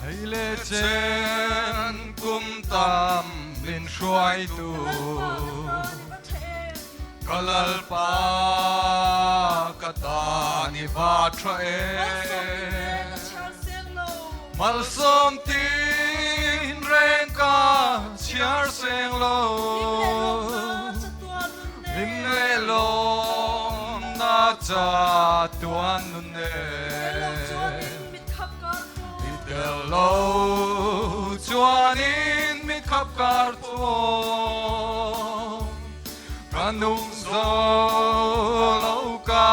Hei le chen kum tam min hruaitu. Ka Lalpa ka tan i va tha em. Malsawm tin reng ka chhiar seng lo. Hlim leh lawmna chatuan nun nen. I tel lo chuanin mit khap kar pawh ka nung zo lo ka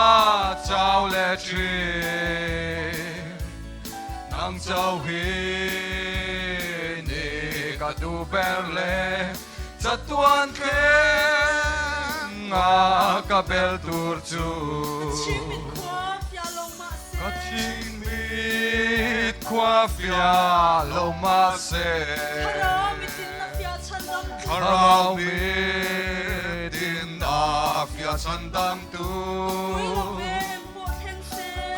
chau leh thin. Nang chau hi ni ka duh ber le chatuan thleng a ka bel tur chu. Ka chingmit khua fiah lo mahse. Thlarau mitin a fiah chhandam tu.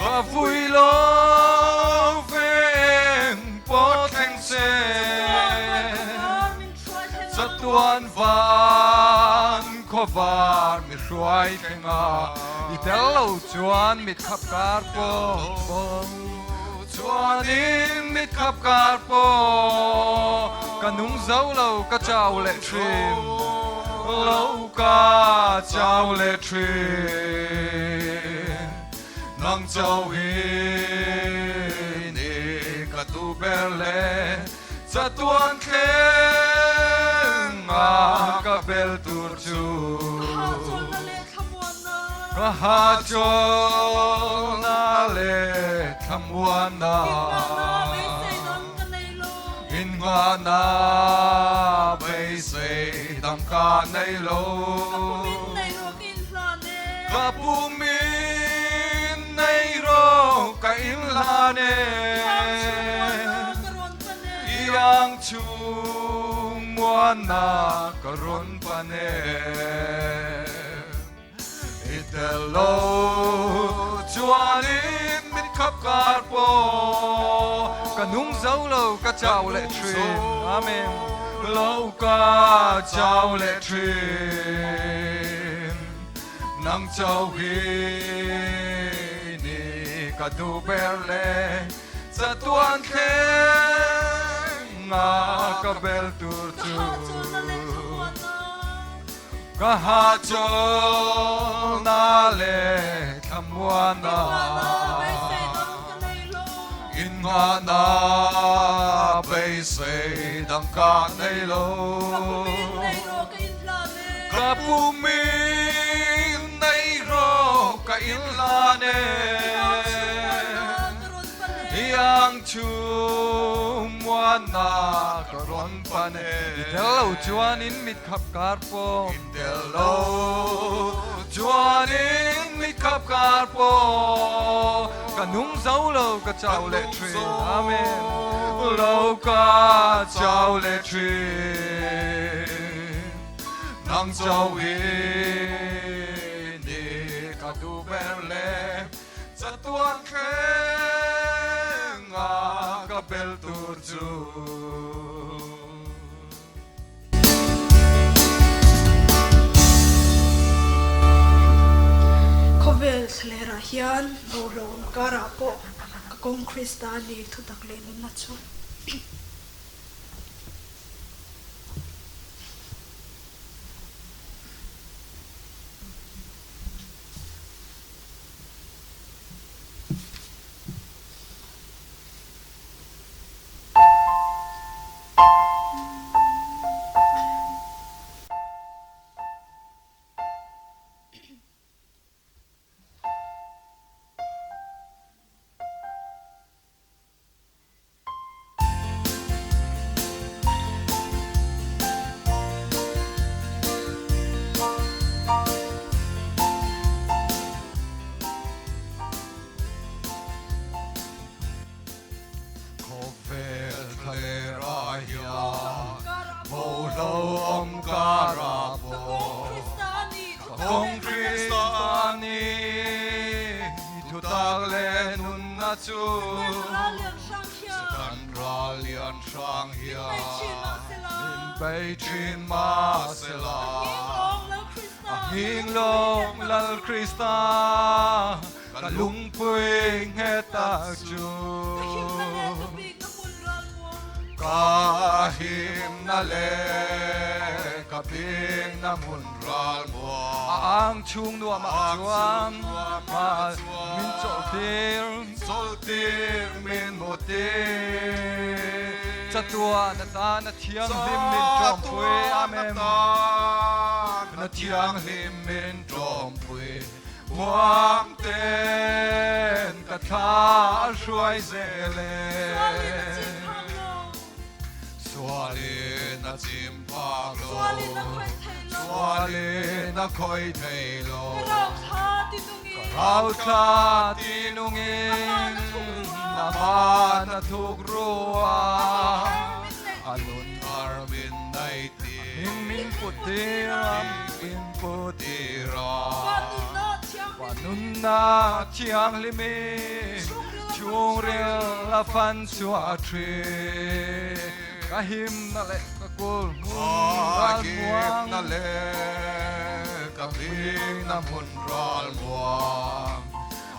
Ka vui lo ve eng pawh thleng se. Chatuan van khawvar mi hruai thleng a, i tel lo chuan mit khap kar pawh chuanin mit khap kar pawh ka nung zo lo ka chau leh thin lo ka chau leh thin nang chau hi ni ka tu ber le. Chatuan thleng a ka bel tur chu. Ka hahchawlna leh thlamuanna. Innghahna beisei dang ka nei lo. Ka pumin nei rawh ka inhlan e. Iang chhung muanna ka rawn pan e. I tel lo chuanin min khap kar pawh ka nung zo lo ka chau leh thin. Amen. Lo ka chau leh thin. Nang chau hi ni ka duh ber le chatuan thleng a ka bel tur chu. Ka hahchawlna leh thlamuanna. Innghahna beisei dang ka nei lo. Ka pumin nei rawh ka inhlan e. Iang chhung muanna ka rawn pan e. I tel lo chuanin mit khap kar pawh. I tel lo chuanin mit khap kar pawh. Ka nung zo lo ka chau leh thin. Amen. Lo ka chau leh thin. Nang chau hi ni ka duh ber le. Chatuan thleng a ka bel tur chu. Khawvel thlalera hian boruak karah pawh ka kawng Krista ni thutak leh nunna chu. Khawvel thlalera hian bohlo awm kara pawh ka kawng Krista ni thutak leh nunna chu Satan ral. lian hrang hian. Min bei thin mahsela. A nghing lawng Lal Krista. Ka lungpui nghet tak chu. Ka himna leh ka bingna hmun ral muang. A ang chhung nuam ah chuan min chawlhtir. Chawlhtir min hmuhtir. Chatuan atan a thianghlim min tawmpui. Amen. Chatuan atan a thianghlim min tawmpui. Muang ten ka thla a hruai zel e. Sualin a chim phak lo. Sualin a khawih thei lo. Ka rau thla ti nungin. Amah na thuk rua. A nun thar min nei tir. A hming min put tir a. Min put tir a. Vanunna thianghlimin chhungril a fan chhuah thin. Ka himna leh ka kul hmun ral muang. Ka himna leh ka hmingna hmun ral muang.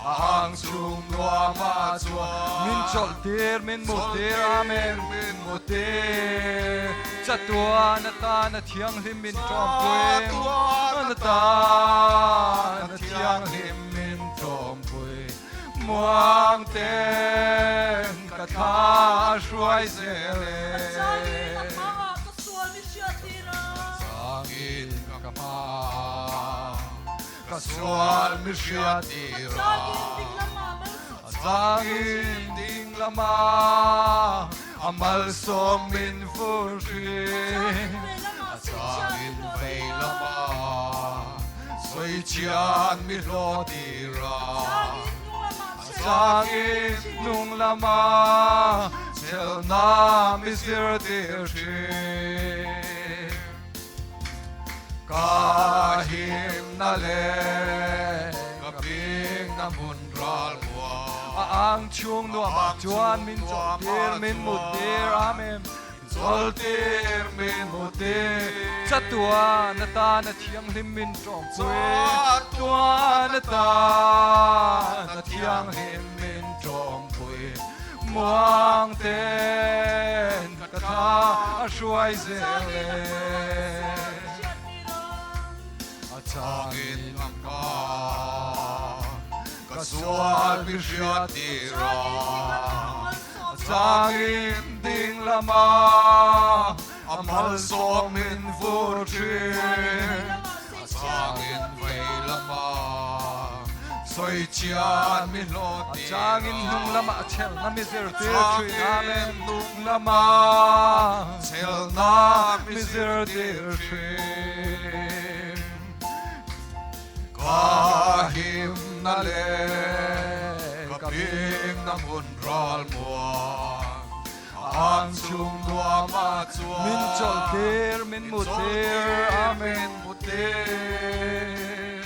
A hang chung nuamah chuan. Min chawlh tir, min mut tir, Amen, min mut tir. Chatuan atan a thianghlim min tawmpui. Chatuan atan a thianghlim min tawmpui. Muang ten ka thla a hruai zel e. A changin a hmaah ka sual mi hriat tir a. A changin ka hmaah. Ka sual mi hriat tir a. A changin ding lama a malsawm min fur hrin. A changin vei lama sawi chian mi hlawh tir a. A changin hnung lama chelhna mi zir tir hrin. Ka himna leh ka bingna hmun ral muang. A ang chhung nuamah chuan min chawlhtir, min muttir, Amen. Min chawlhtir, min muttir. Chatuan atan a thianghlim min tawmpui. Chatuan atan a thianghlim min tawmpui. Muang ten ka thla a hruai zel e. A changin a hma ka sual mi hriat tir a. A changin ding lama a malsawm min vur thin. A changin vei lama sawi chian mi hlawh tir a. A changin hnung lama chelhna mi zirtir thin. Amen. A changin hnung lama chelhna mi zirtir thin. Ka himna leh ka bingna hmun ral muang. An chung nuamah chuan. Min chawlhtir, min muttir, Amen. Min muttir.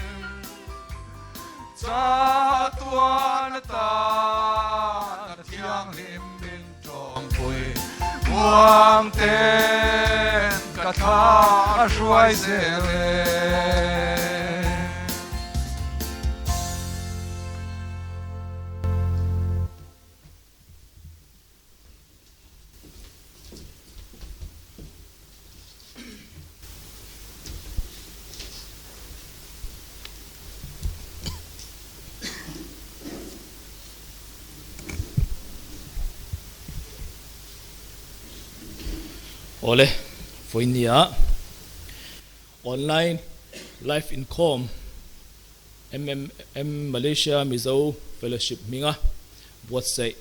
Chatuan atan a thianghlim min tawmpui. Muang ten ka thla a hruai zel e. Awle, vawinia online live inkhawm MMM Malaysia Mizo Fellowship hminga buatsaih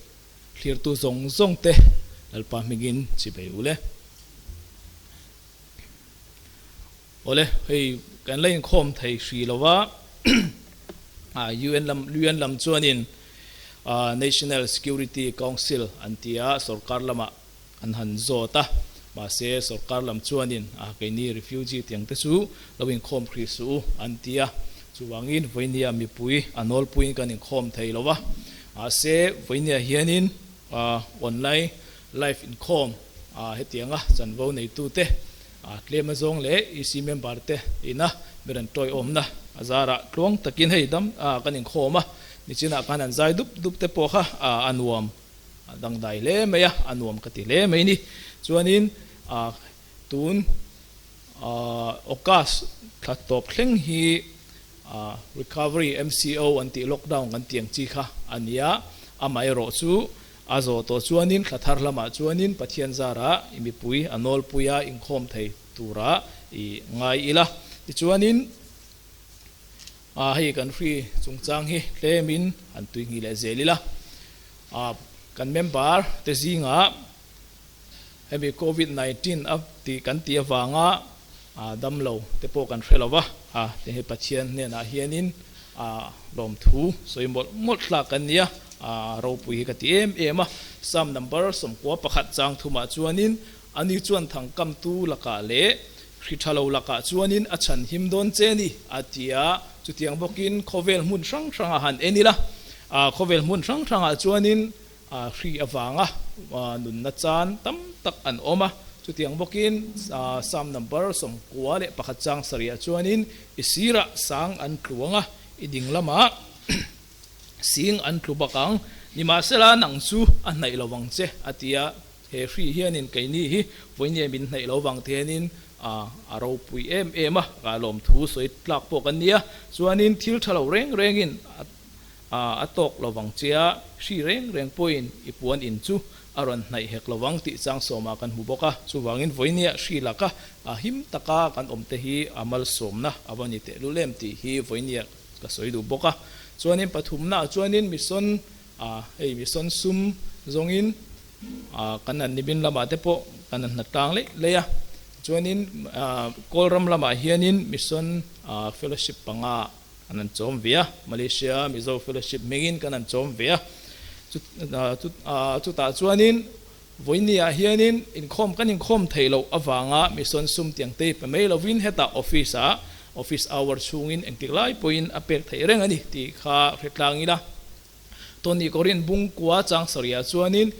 Thlirtu zawng zawng te Lalpa hmingin chi bei u le. Awle, hei kan la inkhawm thei hri lo va, UN lam UN lam chuanin National Security Council an ti a, sorkar lamah an han zawt a, mahse sorkar lam chuanin keini refugee tiang te chu lo inkhawm hrih suh u an ti a, chuvangin vawinia mipui a nawlpuiin kan inkhawm thei lo va, mahse vawinia hianin online Live inkhawm hetianga chanvo neitute tlem azawng leh EC member te ina mi rawn tawiawmna a zarah tluang takin hei dam kan inkhawm a, nichinah khan an zai dup dup te pawh kha a nuam dangdai hle mai a, a nuam ka ti hle mai ni. Chuanin tun August thla tawp thleng hi Recovery MCO an tih lockdown kan tih ang chi kha a ni a, amaherawh chu A zawh tawh chuanin thla thar lamah chuanin Pathian zarah i mipui a nawlpuia inkhawm thei turah i ngai ila. Tichuanin hei kan hri chungchang hi tlemin han tui nghih leh zel ila. Kan member te zingah hemi Covid 19 a tih kan tih avanga damlo te pawh kan hre lo va, ti hei Pathian hnenah hianin lawmthu sawi mawlh mawlh tlak kan nia, ropui hi ka ti em em a. Psalm number 11 chang thumah chuanin ani chuan thangkamtu lakah leh hri tha lo lakah chuanin a chhan him dawn che ni a ti a, chutiang bawkin khawvel hmun hrang hrangah han en ila, khawvel hmun hrang hrangah chuanin Hri avanga nunna chan tam tak an awm a, chutiang bawkin Psalm number 91 chang sarihah chuanin i sirah sang an tluang a, i ding lamah sing an tlu bak ang, nimahsela nang chu a hnaih lo vang che a ti a, he hri hianin keini hi vawinia min hnaih lo vang te hianin a ropui em em a, ka lawmthu sawi tlak pawh kan nia, chuanin thil tha lo reng rengin a. A tawk lo vang che a, hri reng reng pawhin i puan in chu a rawn hnaih hek lo vang tih chang sawmah kan hmu bawk a. Chuvangin vawinia hri laka a him taka kan awm te hi a malsawmna a va ni tehlul em tih hi vawinia ka sawi duh bawk a. Chuanin pathumnaah chuanin mission a hei mission sum zawngin kan han nimin lamah te pawh kan han hna tlang leih leih a. Chuanin Kawlram lamah hianin mission fellowship panga Kan han chawm ve a, Malaysia Mizo Fellowship hmingin kan han chawm ve a. Chutah chuanin vawinia hianin inkhawm kan inkhawm theih loh avanga mission sum tiang te pe mai lovin hetah office ah office hour chhungin engtik lai pawhin a pek theih reng a ni tih kha hre tlang ila. Tawni Korin Bungkua chang sarihah chuanin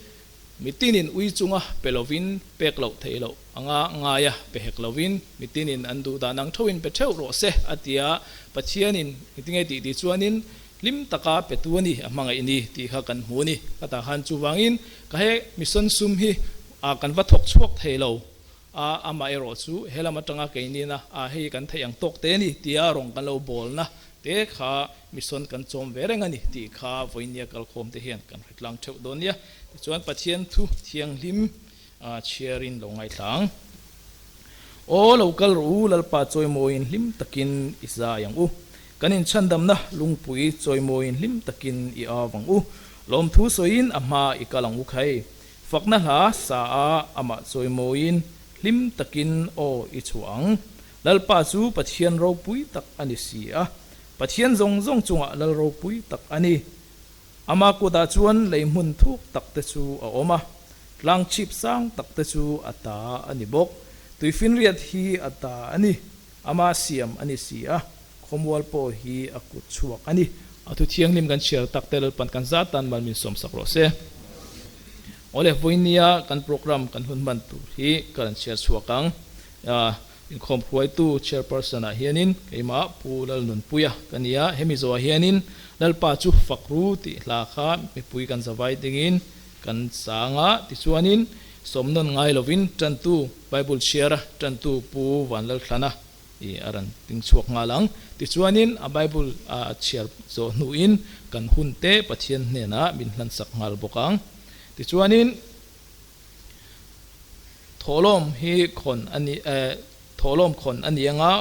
Mitinin ui chunga pe lovin pek loh theih loh anga ngaia pe hek lovin mitinin an duh dan ang thoin pe theuh rawh se a ti a, Pathianin engtinge tih tih chuanin hlim taka pe tu a ni, a hmangaih ni tih kha kan hmu a ni. Ka tah khan chuvangin ka he mission sum hi kan va thawk chhuak thei lo a, amah erawh chu he lam atanga keinina a hei kan theih ang tawk te a ni tia rawng kan lo bawlna te kha mission kan chawm ve reng a ni tih kha vawinia kalkhawm te hian kan hre tlang theuh dawn nia. Tichuan Pathian thu thianghlim chhiarin lo ngaithla ang. Aw lo kal rawh u, Lalpa chawimawiin hlim takin i zai ang u. Kan inchhandamna lungpui chawimawiin hlim takin i au ang u. Lawmthu sawiin a hma i kal ang u khai. Fakna hla sa a amah chawimawiin hlim takin aw i chhuah ang. Lalpa chu Pathian ropui tak a ni si a, Pathian zawng zawng chungah Lal ropui tak a ni. Ama kutah chuan lei hmun thuk tak te chu a awm a, tlang chhip sang tak te chu a ta a ni bawk. Tuifinriat hi a ta a ni, ama siam a ni si a, khawmual pawh hi a kut chhuak a ni. A thu thianghlim kan chhiar tak te Lalpan kan zat tan mal min sawmsak rawh se. Awle, vawinia kan program kan hun hman tur hi ka rawn chhiar chhuak ang. Inkhawm hruaitu Chairperson ah hianin keimah Pu Lalnunpuia ka ni a, hemi zawhah hianin Lalpa chu fak ru tih hla kha mipui kan zavai dingin kan chang a, tichuanin sawmnawn ngai lovin tantu Bible chhiara tantu Pu Vanlalthlana i a rawn ting chhuak nghal ang. Tichuanin a Bible a chhiar zawh hnuin kan hunte Pathian hnenah min hlansak nghal bawk ang. Tichuanin. Thawhlawm hi khawn a ni eh Thawhlawm khawn a ni anga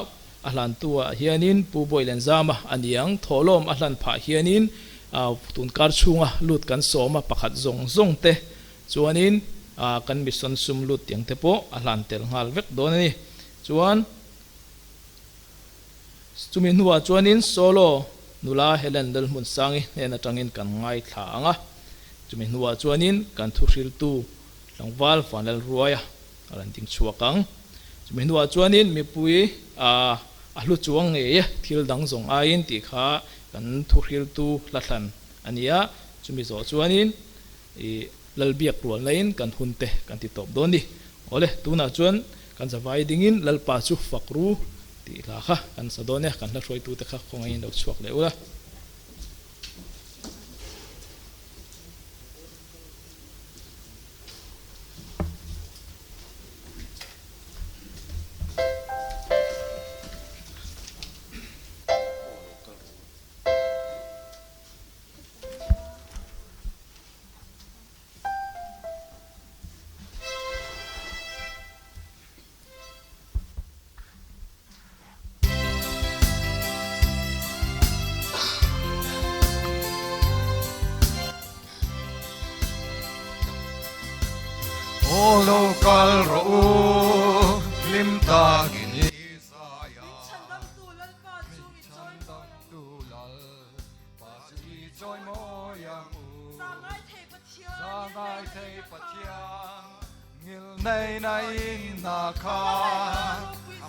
a hlantu ah hianin Pu Bawihlenzama a ni ang. Thawhlawm a hlan phah hianin tun kar chhunga lut kan sawm a pakhat zawng zawng te chuanin kan mission sum lut tiang te pawh a hlan tel nghal vek dawn a ni. Chuan chumi hnuah chuanin Solo nula Helen Lalhmunsangi hnen atangin kan ngaithla ang a. Chumi hnuah chuanin kan thuhriltu tlangval Vanlal Ruaia a rawn ding chhuak ang. Chumi hnuah chuanin mipui a hlu chuang ngei e, thil dang zawng aiin tih kha kan thuhriltu hlathlan a ni a. Chumi zawh chuanin i. Lalbiak rualna in kan hun te kan ti tawp dawn ni. Awle, tunah chuan kan zavai dingin Lalpa chu fak ru tih hla kha kan sa dawn e, kan hla hruaitute kha khawngaihin lo chhuak leh ula. Aw lo kal rawh u, hlim takin i zai a. Min chhandamtu Lalpa chu i chawi mawi ang u. Zangai thei Pathian, ngilneina in a kha.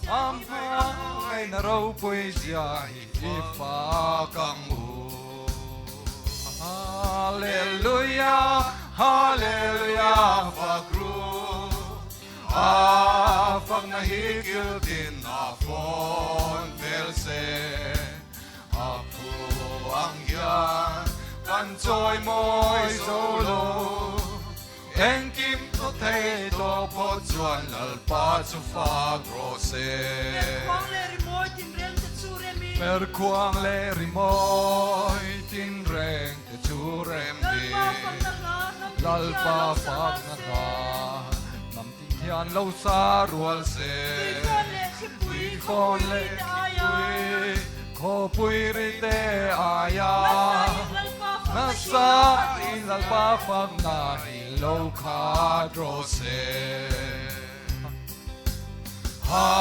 Hmangaihna ropui zia hi i fak ang u. Hallelujah, Hallelujah, fak ru. A fakna hi kiltin a fawn vel se. A phu ang hian kan chawi mawi zo lo. Engkim thaw thei tawh pawh chuan Lalpa chu fak rawh se. Perkhuang leh rimawi tinreng te chu remin. Perkhuang leh rimawi tinreng te chu remin. Lalpa fakna hla hnam tin hian Lalpa lo sa rual fakna se. hla hnam tin hian lo sa rual se. Tuifawn leh thlipui, Tuifawn khawpui leh ri te aia. thlipui, khawpui ri te aia. Nasa in Lalpa fakna hi lo Nasa khat rawh se. in Lalpa fakna hi lo khat rawh se.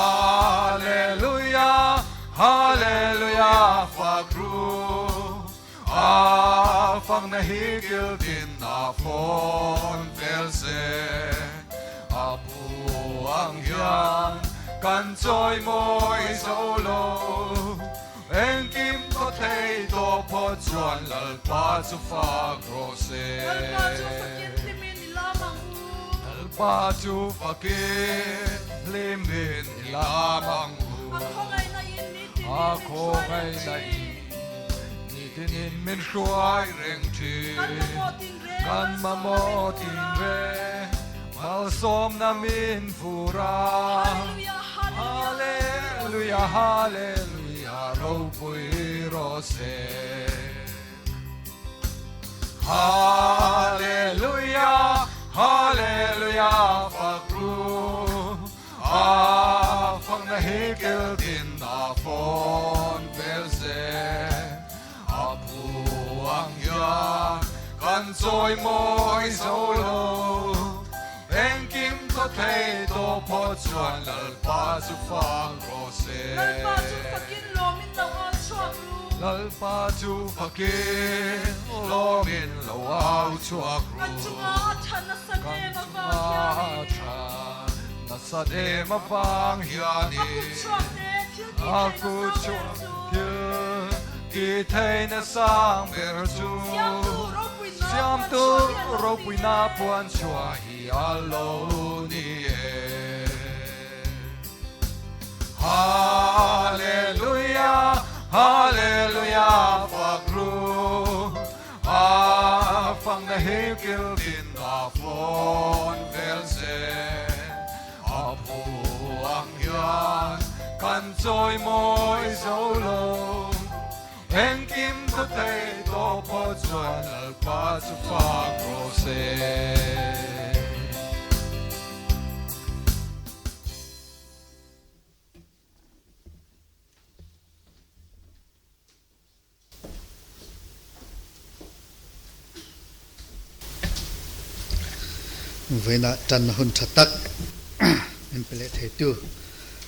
Hallelujah, Hallelujah, fak ru. A fakna hi kil tin a fawn vel se. A phu ang hian kan chawi mawi zo lo. Engkim thaw thei tawh phawt chuan Lalpa chu fak rawh se. Lalpa chu fakin hlimin i lam ang u. Lalpa chu fakin hlimin i lam ang u. A khawngaihna in nitin A in min hruai reng khawngaihna thin. in nitin in min hruai reng thin. Kan mamawh tinreng Kan malsawmna min mamawh fur a. tinreng malsawmna min fur a. Hallelujah, Hallelujah, Hallelujah, Hallelujah, ropui rawh se. Hallelujah, Hallelujah, fak ru. A fakna hi kil tin a fawn vel se. A phu ang hian kan chawi mawi zo lo. Engkim thaw thei tawh phawt chuan Lalpa chu fak rawh se. Lalpa chu fakin lawmin lo au chhuak ru. Lalpa chu fakin lawmin lo au chhuak ru. Kan chunga a tha nasa Kan em chunga avang a hianin. tha nasa em avang hianin. A kut chhuak te thil tih A theihna kut sang ber chhuak chu. thil tih theihna sang ber chu. Siamtu ropuina puan Siamtu chhuah hi a lo ni ropuina e. puan chhuah hi a lo ni e. Hallelujah, Hallelujah, fak ru. A fakna hi kil tin a fawn vel se. A phu ang hian kan chawi mawi zo lo. Engkim thaw thei tawh phawt chuan Lalpa chu fak rawh se. Vawiinah tan hun tha tak min pe leh theitu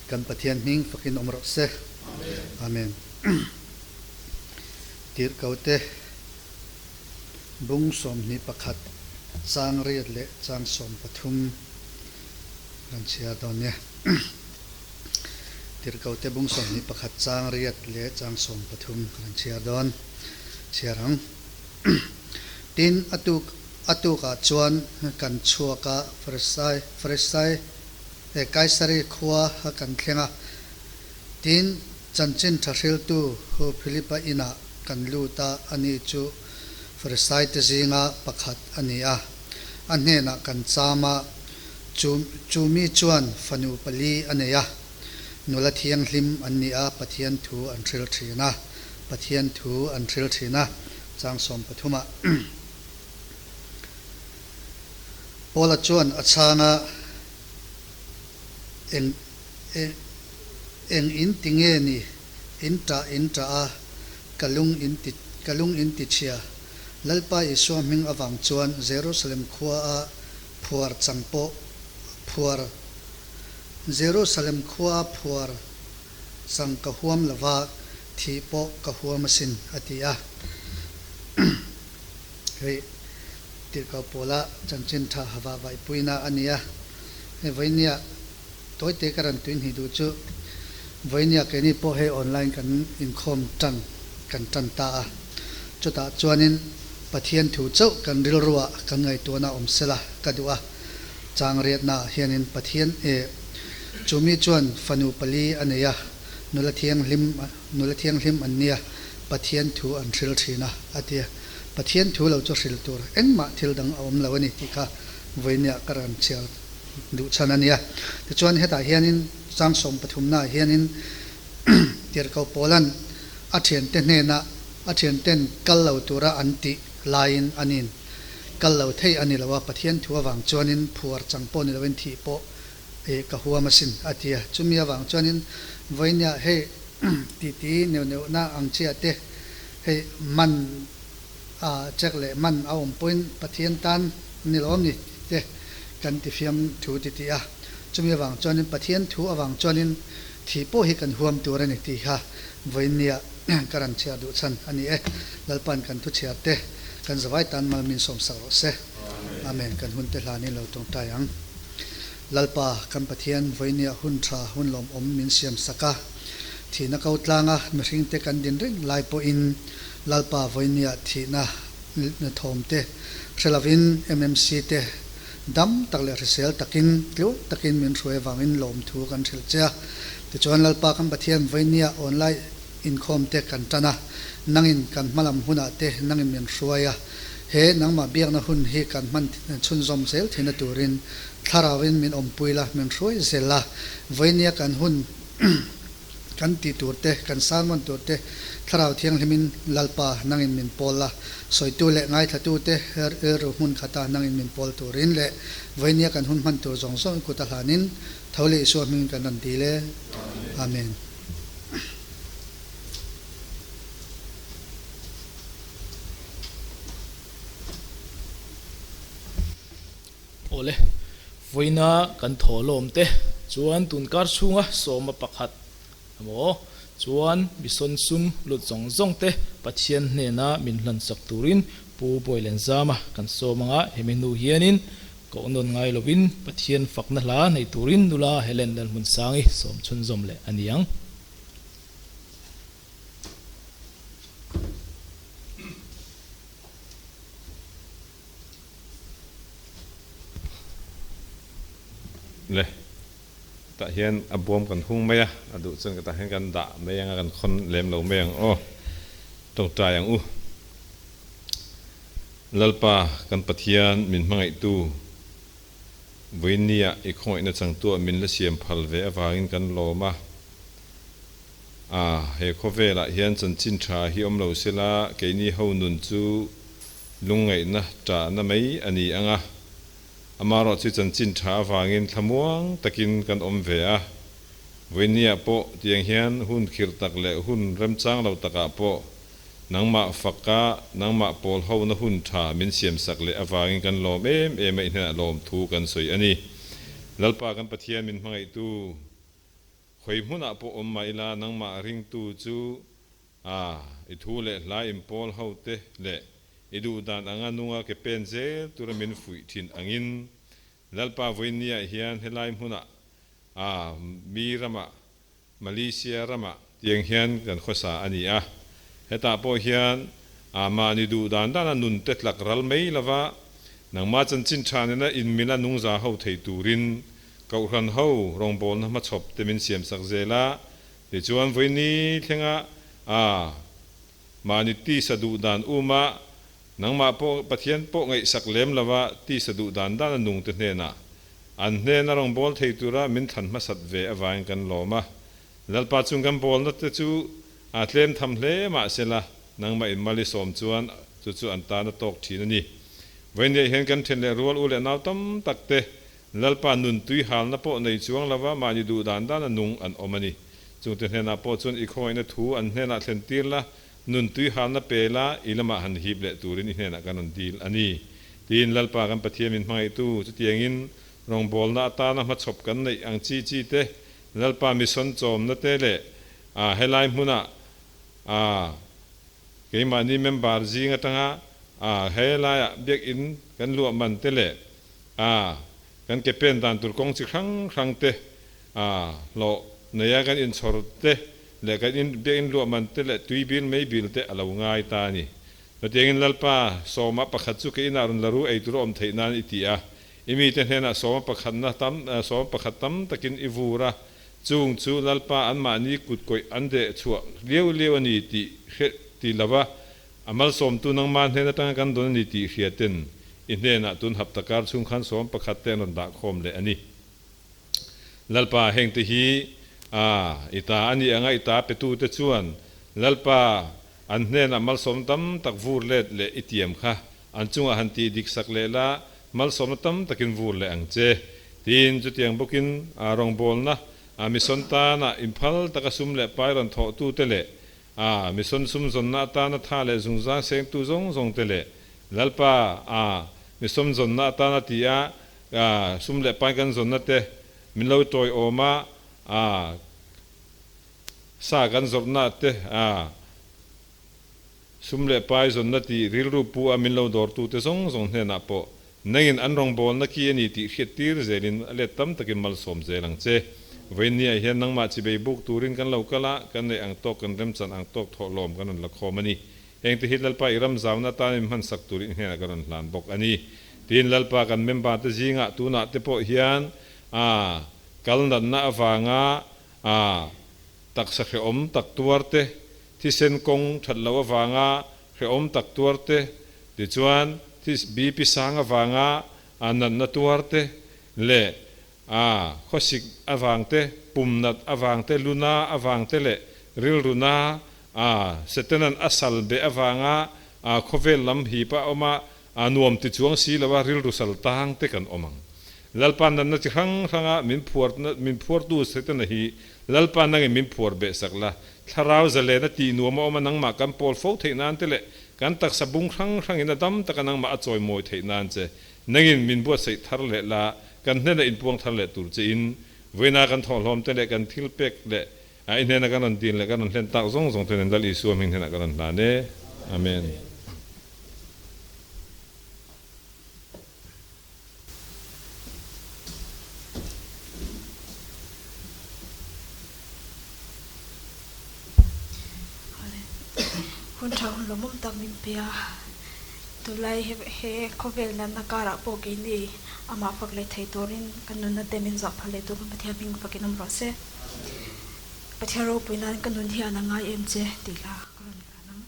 kan Pathian hming fakin awm rawh se. Amen. Tirhkote bung 21 chang riat leh chang 13 kan chhiar dawn nia. Tirhkote bung 21 chang riat leh chang 13 kan chhiar dawn. Chhiar ang. Tin, a tuk. A tukah chuan kan chhuak a, Farisai, Farisai, eh, Kaisari khua kan thleng a. Tin, chanchin tha hriltu Philipa inah kan lut a, ani chu Farisaite zinga pakhat a ni a. A hnenah kan cham a, chu chu mi chuan fanu pali a nei a. Nula thianghlim an ni a, Pathian thu an hril thin a, Pathian thu an hril thin a, chang 13 ah. Paula chuan a chhang a, Eng eng eng in ti nge ni? In ṭah in ṭah a, ka lung in ti ka lung in ti chhia. Lalpa Isua hming avang chuan Jerusalem khua a phuar chang pawh phuar Jerusalem khua a phuar chang ka huam lova thih pawh ka huam asin, a ti a. Hei tirhkoh pawla chanchin tha hava vaihpuina a ni a. Hei vawinia tawite ka rawn tui hnih duh chu vawinia keini pawh hei online kan inkhawm tan kan tan ta a. Chutah chuanin Pathian thu chauh kan rilruah kan ngaihtuahna awm sela ka duh a. Chang riatnaah hianin Pathian eh chumi chuan fanu pali a nei a, nula thianghlim nula thianghlim an nia Pathian thu an hril thin a, a ti a. Pathian thu lo chu hril tur engmah thil dang a awm lo a ni tih kha vawinia ka rawn chhiar duh chhan a nia. Tichuan hetah hianin chang 13naah hianin Tirhkoh Paula'n a thiante hnenah a thianten kal lo tura an tih laiin anin kal lo thei a ni lo a, Pathian thu avang chuanin phuar chang pawh ni loin thih pawh ka huam asin a ti a. Chumi avang chuanin vawinia hei titi neuh neuhna ang chiah te hei man a check leh man a awm pawhin Pathian tan ni lo awm ni te kan ti fiam thu ti tih a. Chumi avang chuanin Pathian thu avang chuanin thih pawh hi kan huam tur a ni tih kha vawinia ka rawn chhiar duh chhan a ni e. Lalpa'n kan thu chhiar te kan zavai tan mal min sawmsak rawh se. Amen. Kan hun te hlanin lo tawngtai ang. Lalpa, kan Pathian, vawinia hun tha, hun lawmawm min siam sak a. Thihna ko tlanga mihringte kan din reng lai pawhin Lalpa vawinia thihna thawmte hre lovin MMC te dam tak leh hrisel takin tluang takin min hruai avangin lawmthu kan hrilh che a. Tichuan Lalpa kan Pathian vawinia online inkhawmte kan tan a, nangin kan hmalam hunah te nangin min hruai a. He nangmah biakna hun hi kan hman chhunzawm zel theihna turin Thlarauin min awmpui la, min hruai zel a. Vawinia kan hun kan tih tur te, kan sermon tur te Thlarau Thianghlimin Lalpa nangin min pawl la, sawitu leh ngaithlatute rilru hmun khata nangin min pawl turin leh vawinia kan hun hman tur zawng zawng i kut a hlanin tho leh Isua hmingin kan rawn dil e. Amen. Awle, vawiina kan thaw lawm te chuan tunkar chhunga sawma pakhat emaw chuan mison sum lut zawng zawng te Pathian hnena min hlansak turin Pu Bawihlenzama kan sawm anga hemi hnu hianin koh nawn ngai lovin Pathian fakna hla nei turin nula Helen Lalhmunsangi sawm chhunzawm leh a ni ang. Le, tah hian a bawm kan hung mai a, a duh chuan ka tah hian kan dah mai ang a, kan khawn lem lo mai ang aw. Tawngtai ang u. Lalpa kan Pathian min hmangaihtu, vawinia i khawngaihna changtuah min la siam phal ve avangin kan lawm a. A, he khawvelah hian chanchin tha hi awm lo sela, keini ho nun chu Lungngaihna ṭahna mai a ni ang a, amaherawh chu chanchin ṭha avangin thlamuang takin kan awm ve a. Vawinia pawh tiang hian hun khirh tak leh hun remchang lo takah pawh nangmah faka nangmah pawl hona hun ṭha min siamsak leh avangin kan lawm em em a, i hnenah lawmthu kan sawi a ni. Lalpa kan Pathian min hmangaihtu khawi hmunah pawh awm mah ila nangmah ringtu chu A, i thu leh hla inpawl ho te leh i duh dan anga nunga ke pen zel tura min fuih thin angin Lalpa vawinia hian helai hmunah a, mi ramah, Malaysia ramah, tiang hian kan khawsa a ni a, hetah pawh hian a, mahni duh dan dana nun te tlak ral mai lova. Nangma chanchin tha nena inmila nungza ho thei turin Kohhran ho rawngbawlna hmachhawp te min siam sak zel a, tichuan vawiini thlenga a mahni tisa duh dan uma nangmah pawh Pathian pawh ngaihsak lem lova tisa duh dan dan a nung te hnenah an hnena rawngbâwl thei tura min thlan hmasat ve avangin kan lawm a. Lalpa chung kan bawlna te chu a tlem tham hle mahsela nangmah in mal i sawm chuan chu chu an tan a tawk thin a ni. Vawiiniah hian kan then leh rual u leh nau tam tak te Lalpa nun tui halna pawh nei chuang lova mahni duh dan dana nung an awm a ni. Chungte hnenah pawh chuan i khawngaihna thu an hnenah thlen tir la, nun tui halna pe la, i lamah han hip leh turin i hnenah kan rawn dil a ni. Tiin Lalpa kan Pathian min hmangaihtu chutiangin rawngbawlna atana hmachhawp kan neih ang chi chi te, Lalpa mission chawmna te leh a helai hmuna a keimahni member zing atanga a helaiah biakinn kan luah man te leh A, kan ke pen dan tur kawng chi hrang hrang te, a, hlawh neia kan inchhawr te leh kan in biakinn luah man te leh tui bil mei bil te a lo ngai ta a ni. Chutiangin Lalpa, sawma pakhat chu ke inah rawn la ru ei tur a awm theih nan i ti a. I mite hnenah sawma pakhatna tam, sawma pakhat tam takin i vur a, chung chu Lalpa anmahni kut kawih an deh chhuah liau liau a ni tih hre ti lova A malsawmtu nangmah hnen atanga kan dawn a ni tih hriaten i hnenah tun hapta kar chhung khan sawm pakhat te an rawn dah khawm leh a ni. Lalpa hengte hi a i ta a nih anga i ta petute chuan Lalpa an hnenah malsawm tam tak vur let leh i tiam kha an chungah han tih dik sak leh la malsawmna tam takin vur leh ang che tiin chutiang bawkin a rawngbawlna a mission tana inphal taka sum leh pai rawn thawhtute leh A, mi sawn sum zawnna atana tha leh zungzang sengtu zawng zawng te leh Lalpa, a, mi sawm zawnna atana ti a, a, sum leh pai kan zawnna te min lo tawiawm a, a, sa kan zawrhna te, a, sum leh pai zawnna tih rilru pu a min lo dawrtu te zawng zawng hnenah pawh Nangin an rawngbawlna ki a ni tih hriat tir zelin a let tam takin malsawm zel ang che. Vawiinniah hian nangmah chibei buk turin kan lo kal a, kan neih ang tawk kan remchan ang tawk thawhlawm kan rawn la khawm a ni. Hengte hi Lalpa i ram zauna atan in hmansak turin i hnenah kan rawn hlan bawk a ni. Tiin Lalpa kan member te zingah tunah te pawh hian a kal natna avanga a taksa hrehawm tak tuar te, thisen kawng that loh avanga hrehawm tak tuar te, tichuan this BP sang avanga a natna tuar te leh a khawsik avang te, pum nat avang te, luna avang te leh rilru na a Setanan a sal beh avanga a khawvel lam hip a awm a, a nuam ti chuang si lo a rilru sal tang te kan awm ang. Lalpa natna chi hrang hranga min phuar min phuartu Setana hi Lalpa nangin min phuar beh sak la, Thlarau zalena tih nuam a awm a nangmah kan pawl fo theih nan te leh kan taksa bung hrang hrangin a dam taka nangmah a chawimawi theih nan che nangin min buatsaih thar leh la kan hnena inpuang thar leh tur che in vawiina kan thawhhlawm te leh kan thil pek leh a i hnena kan rawn din leh kan rawn hlen tak zawng zawng te nen Lal Isua hming hnenah kan rawn hlan e. Amen. Hun tha hun lawmawm tak min pe a, tunlai he khawvel natna karah pawh keini amah fak leh thei turin kan nunna te min zah phal leh tur kan Pathian hming fakin awm rawh se. Pathian ropui nan ka nun hian a ngai em che tih hla ka rawn hlan ang.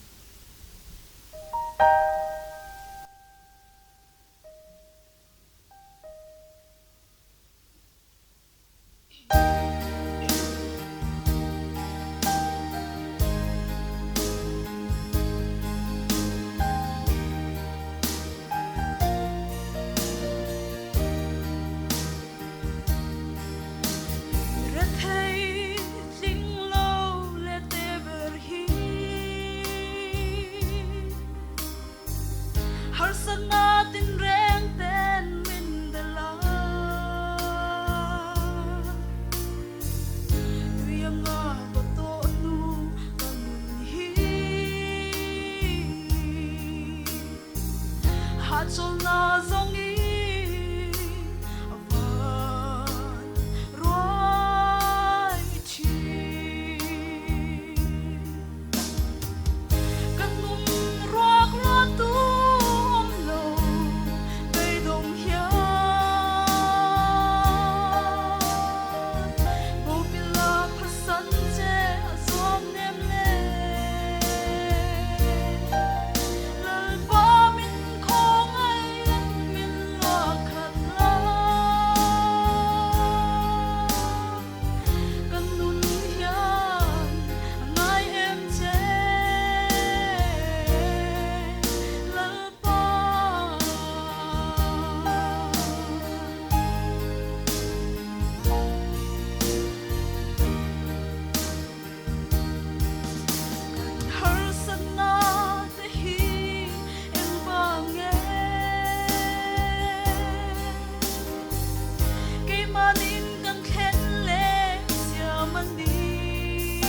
Keimahnin kan thlen leh siam a ni.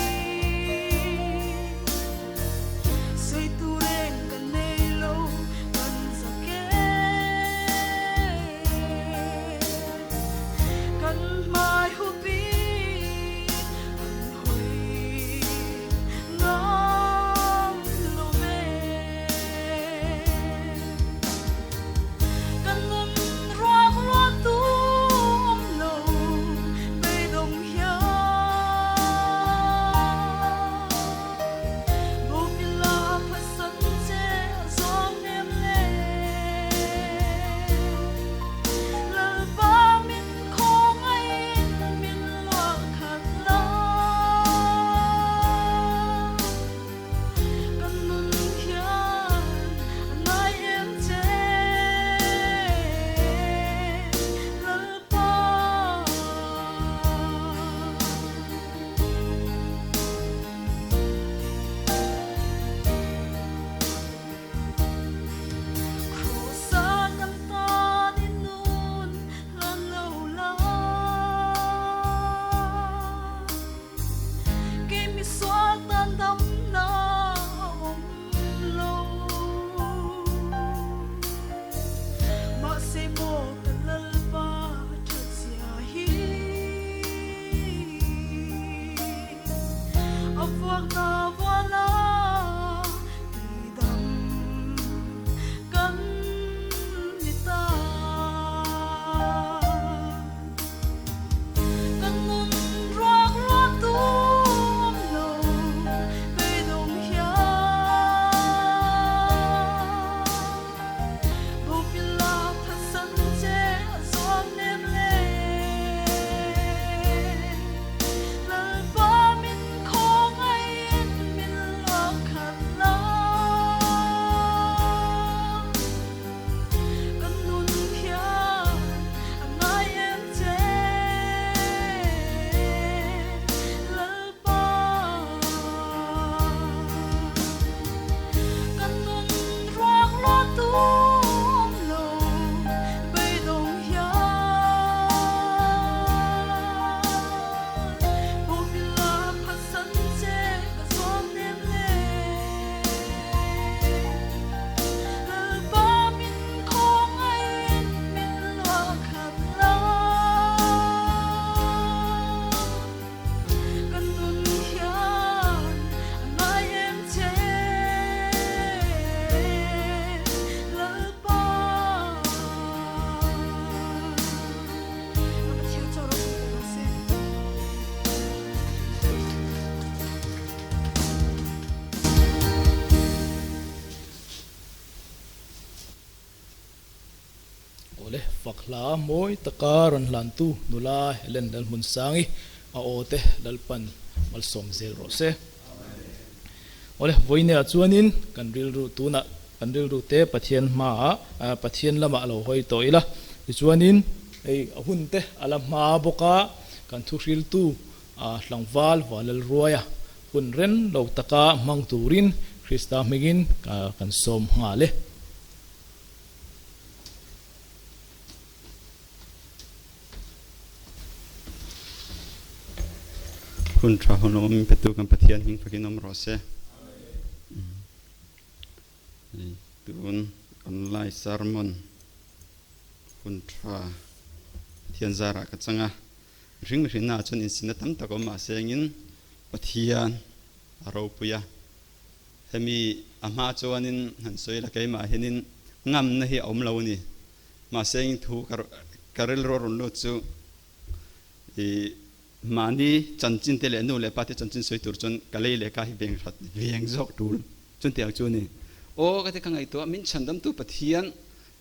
Sawi tur eng kan nei lo, kan zak e. Kan hmai hupin kan hawi ngam lo ve. Kan nun ruak ruak tum lo beidawng hian Bawkila phasan che a zawng nem le. Lalpa min khawngaiin min luah khat la. Kan nun hian a ngai em che Lalpa. Krosa kan tan i nun hlan lo la. Kei misual tan damna a awm lo. Mahse maw ka Lalpa thatzia hi a vuakna vuala tidam kan ni ta. Kan nun ruak ruak tum lo beidawng hian Bawkila phasan che a zuam nem le. Lalpa min khawngaiin min luak khat la. Kan nun hian a ngai em che Lalpa. Kan nun ruak ruak tum lo beidawng hian Bawkila phasan che ka zuam nem le. Lalpa min khawngaiin min luah khat la. Kan nun hian a ngai em che Lalpa. Ka Pathian chaw ropui ta rawh se. Awle, fak hla mawi taka rawn hlantu nula Helen Lalhmunsangi a aw te Lalpan malsawm zel rawh se. Awle, vawiinah chuanin kan rilru tunah kan rilru te Pathian hmaah Pathian lamah a lo hawi tawh ila. Tichuanin hei a hun te a la hma bawk a, kan thuhriltu tlangval Vanlalruaia hun ren lo taka hmang turin Krista hmingin kan sawm nghal e. Hun tha hun awm min petu kan Pathian hming fakin awm rawh se. Tun online sermon hun tha Pathian zarah ka chang a. Mihring mihrinna ah chuan insinna tam tak awm mahse engin Pathian a ropui a. Hemi a hma chuanin han sawi la keimah hianin ngamna hi a awm lo a ni. Mahse engin thu ka rilru a rawn lut chu i mahni chanchin te leh nu leh pa te chanchin sawi tur chuan ka lei leh ka hi veng hrat veng zawk tul chuntiang chu a ni. Aw ka ti ka ngaihtuah min chhandamtu Pathian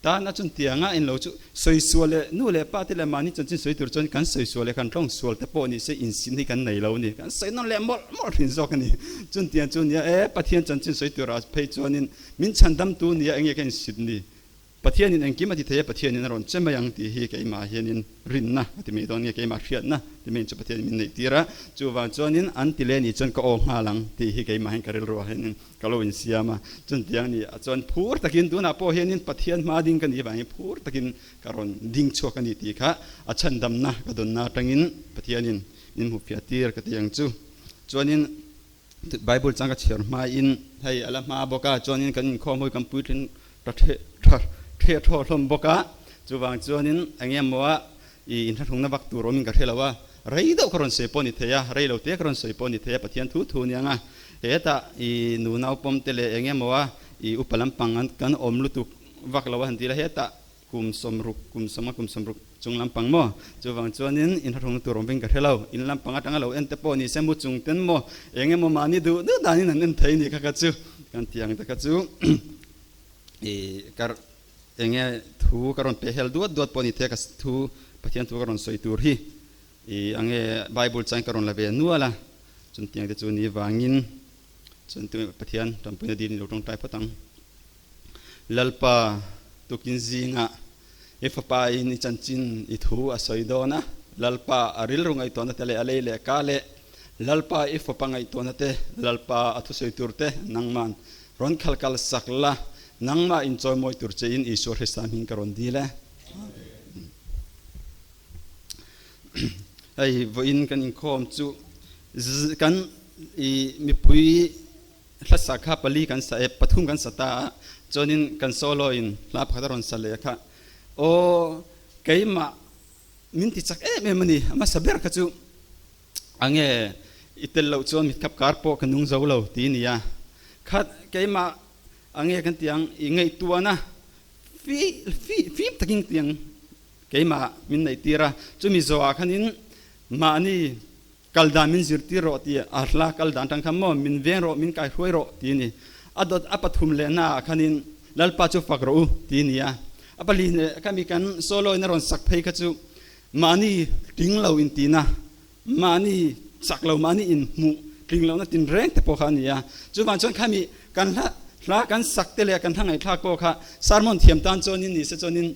Tana chuntianga in lo chu sawi sual leh nu leh pa te leh mahni chanchin sawi tur chuan kan sawi sual leh kan tawng sual te pawh ni se insin hi kan nei lo a ni. Kan sawi nawn leh mawlh mawlh thin zawk a ni. Chuntiang chu nia e, Pathian chanchin sawi turah phei chuanin min chhandamtu nia enge ka insit ni? Pathianin engkim a ti thei a, Pathianin a rawn che mai ang tih hi keimah hianin rinna ka ti mai dawn nge, keimah hriatna ti mai chu Pathianin min neih tir a. Chuvang chuanin an ti leh nih chuan ka aw nghal ang tih hi keimah hian ka rilruah hianin ka lo insiam a. Chutiang ni ah chuan phur takin tunah pawh hianin Pathian hma ding ka nih vangin phur takin ka rawn ding chhuak a ni tih kha a chhandamna ka dawnna atangin Pathianin min hmu fiah tir ka ti ang chu. Chuanin Bible chang ka chhiar hmain hei a la hma bawk a, chuanin kan inkhawm hawi kan puitling ta the tha the thaw hlawm bawk a, chuvang chuanin eng emaw a i inthlahrungna vak tur awmin ka hre lo a, rei deuh ka rawn sawi pawh a ni thei a, rei lo te ka rawn sawi pawh a ni thei a, Pathian thu thu aniang a, hetah i nu naupawm te leh eng emaw a i upa lampang an kan awm lutuk vak lo a han ti la, hetah Kum sawmruk, kum sawma kum sawmruk chung lampang maw? Chuvang chuanin in hrahrungna tur awm veng ka hre lo. In lampang atanga lo en te pawh ni se mu chung ten maw eng emaw mahni duh duh danin an en thei ni kha kha chu kan ti ang te kha chu i ka eng nge thu ka rawn pe hel duat duat pawh ni thei a ka thu Pathian thu ka rawn sawi tur hi i ang nge Bible chuan ka rawn la ve nual a chutiang te chu ni vangin chuan Pathian tanpuina dil in lo tawngtai phawt ang. Lalpa, tukin zingah i fapa in i chanchin i thu a sawi dawn a, Lalpa a rilru ngaihtuahna te leh a lei leh ka leh Lalpa i fapa ngaihtuahna te, Lalpa a thusawi tur te nangman rawn khal kal sak la, nangmah in chawimawi tur che in Isua Hrista hming ka rawn dil e. Hei vawiin kan inkhawm chu kan i mipui Hlasa kha pali kan sa e, pathum kan sa ta a, chuanin kan solo in hla pakhat a rawn sa leh kha, aw keimah min ti chak em em a ni, a hmasa ber kha chu ange i tel loh chuan mitkhap kar pawh ka nung zo lo ti a ni a, kha keimah ange kan ti ang i ngaihtuahna fi fi fim takin tiang keimah min neih tir a, chumi zawhah khanin mahni Kal dan min zirtir rawh ti a hla kal dan tang khan maw min veng rawh min kai hruai rawh ti a ni. A dawt a pathum leh na ah khanin Lalpa chu fak rawh u ti a ni a. A pali leh kha mi kan solo in a rawn sak phei kha chu mahni tling lo in ti na, mahni chak lo mahni in hmuh tling lohna tin reng te pawh kha a ni a. Chuvang chuan kha mi kan hla hla kan sak te leh kan hla ngaihthlak pawh kha sermon thiam tan chuanin ni se chuanin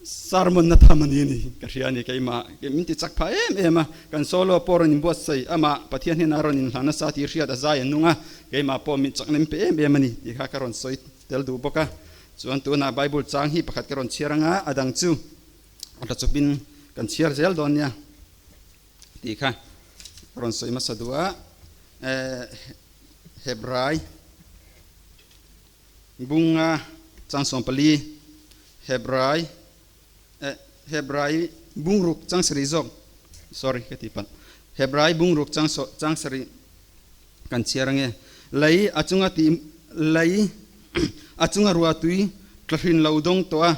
Sermon na tham a ni ni ka hria a ni keimah min ti chak phah em em a, kan solo pawh rawn inbuatsaih amah Pathian hnenah rawn inhlan nasa tih hriat a zai a nung a, keimah pawh min chakna min pe em em a ni tih kha ka rawn sawi tel duh bawk a. Chuan tunah Bible chang hi pakhat ka rawn chhiar anga a dang chu a tla chawpin kan chhiar zel dawn nia tih kha ka rawn sawi hmasa duh a, Hebrai. Bunga chang 14 Hebrai eh Hebrai bungruk chang sarih zawk sorry ka ti palh Hebrai bungruk chang chang sarih kan chhiar ange lei a chunga ti lei a chunga rua tui tlahrin lo dawng tawh a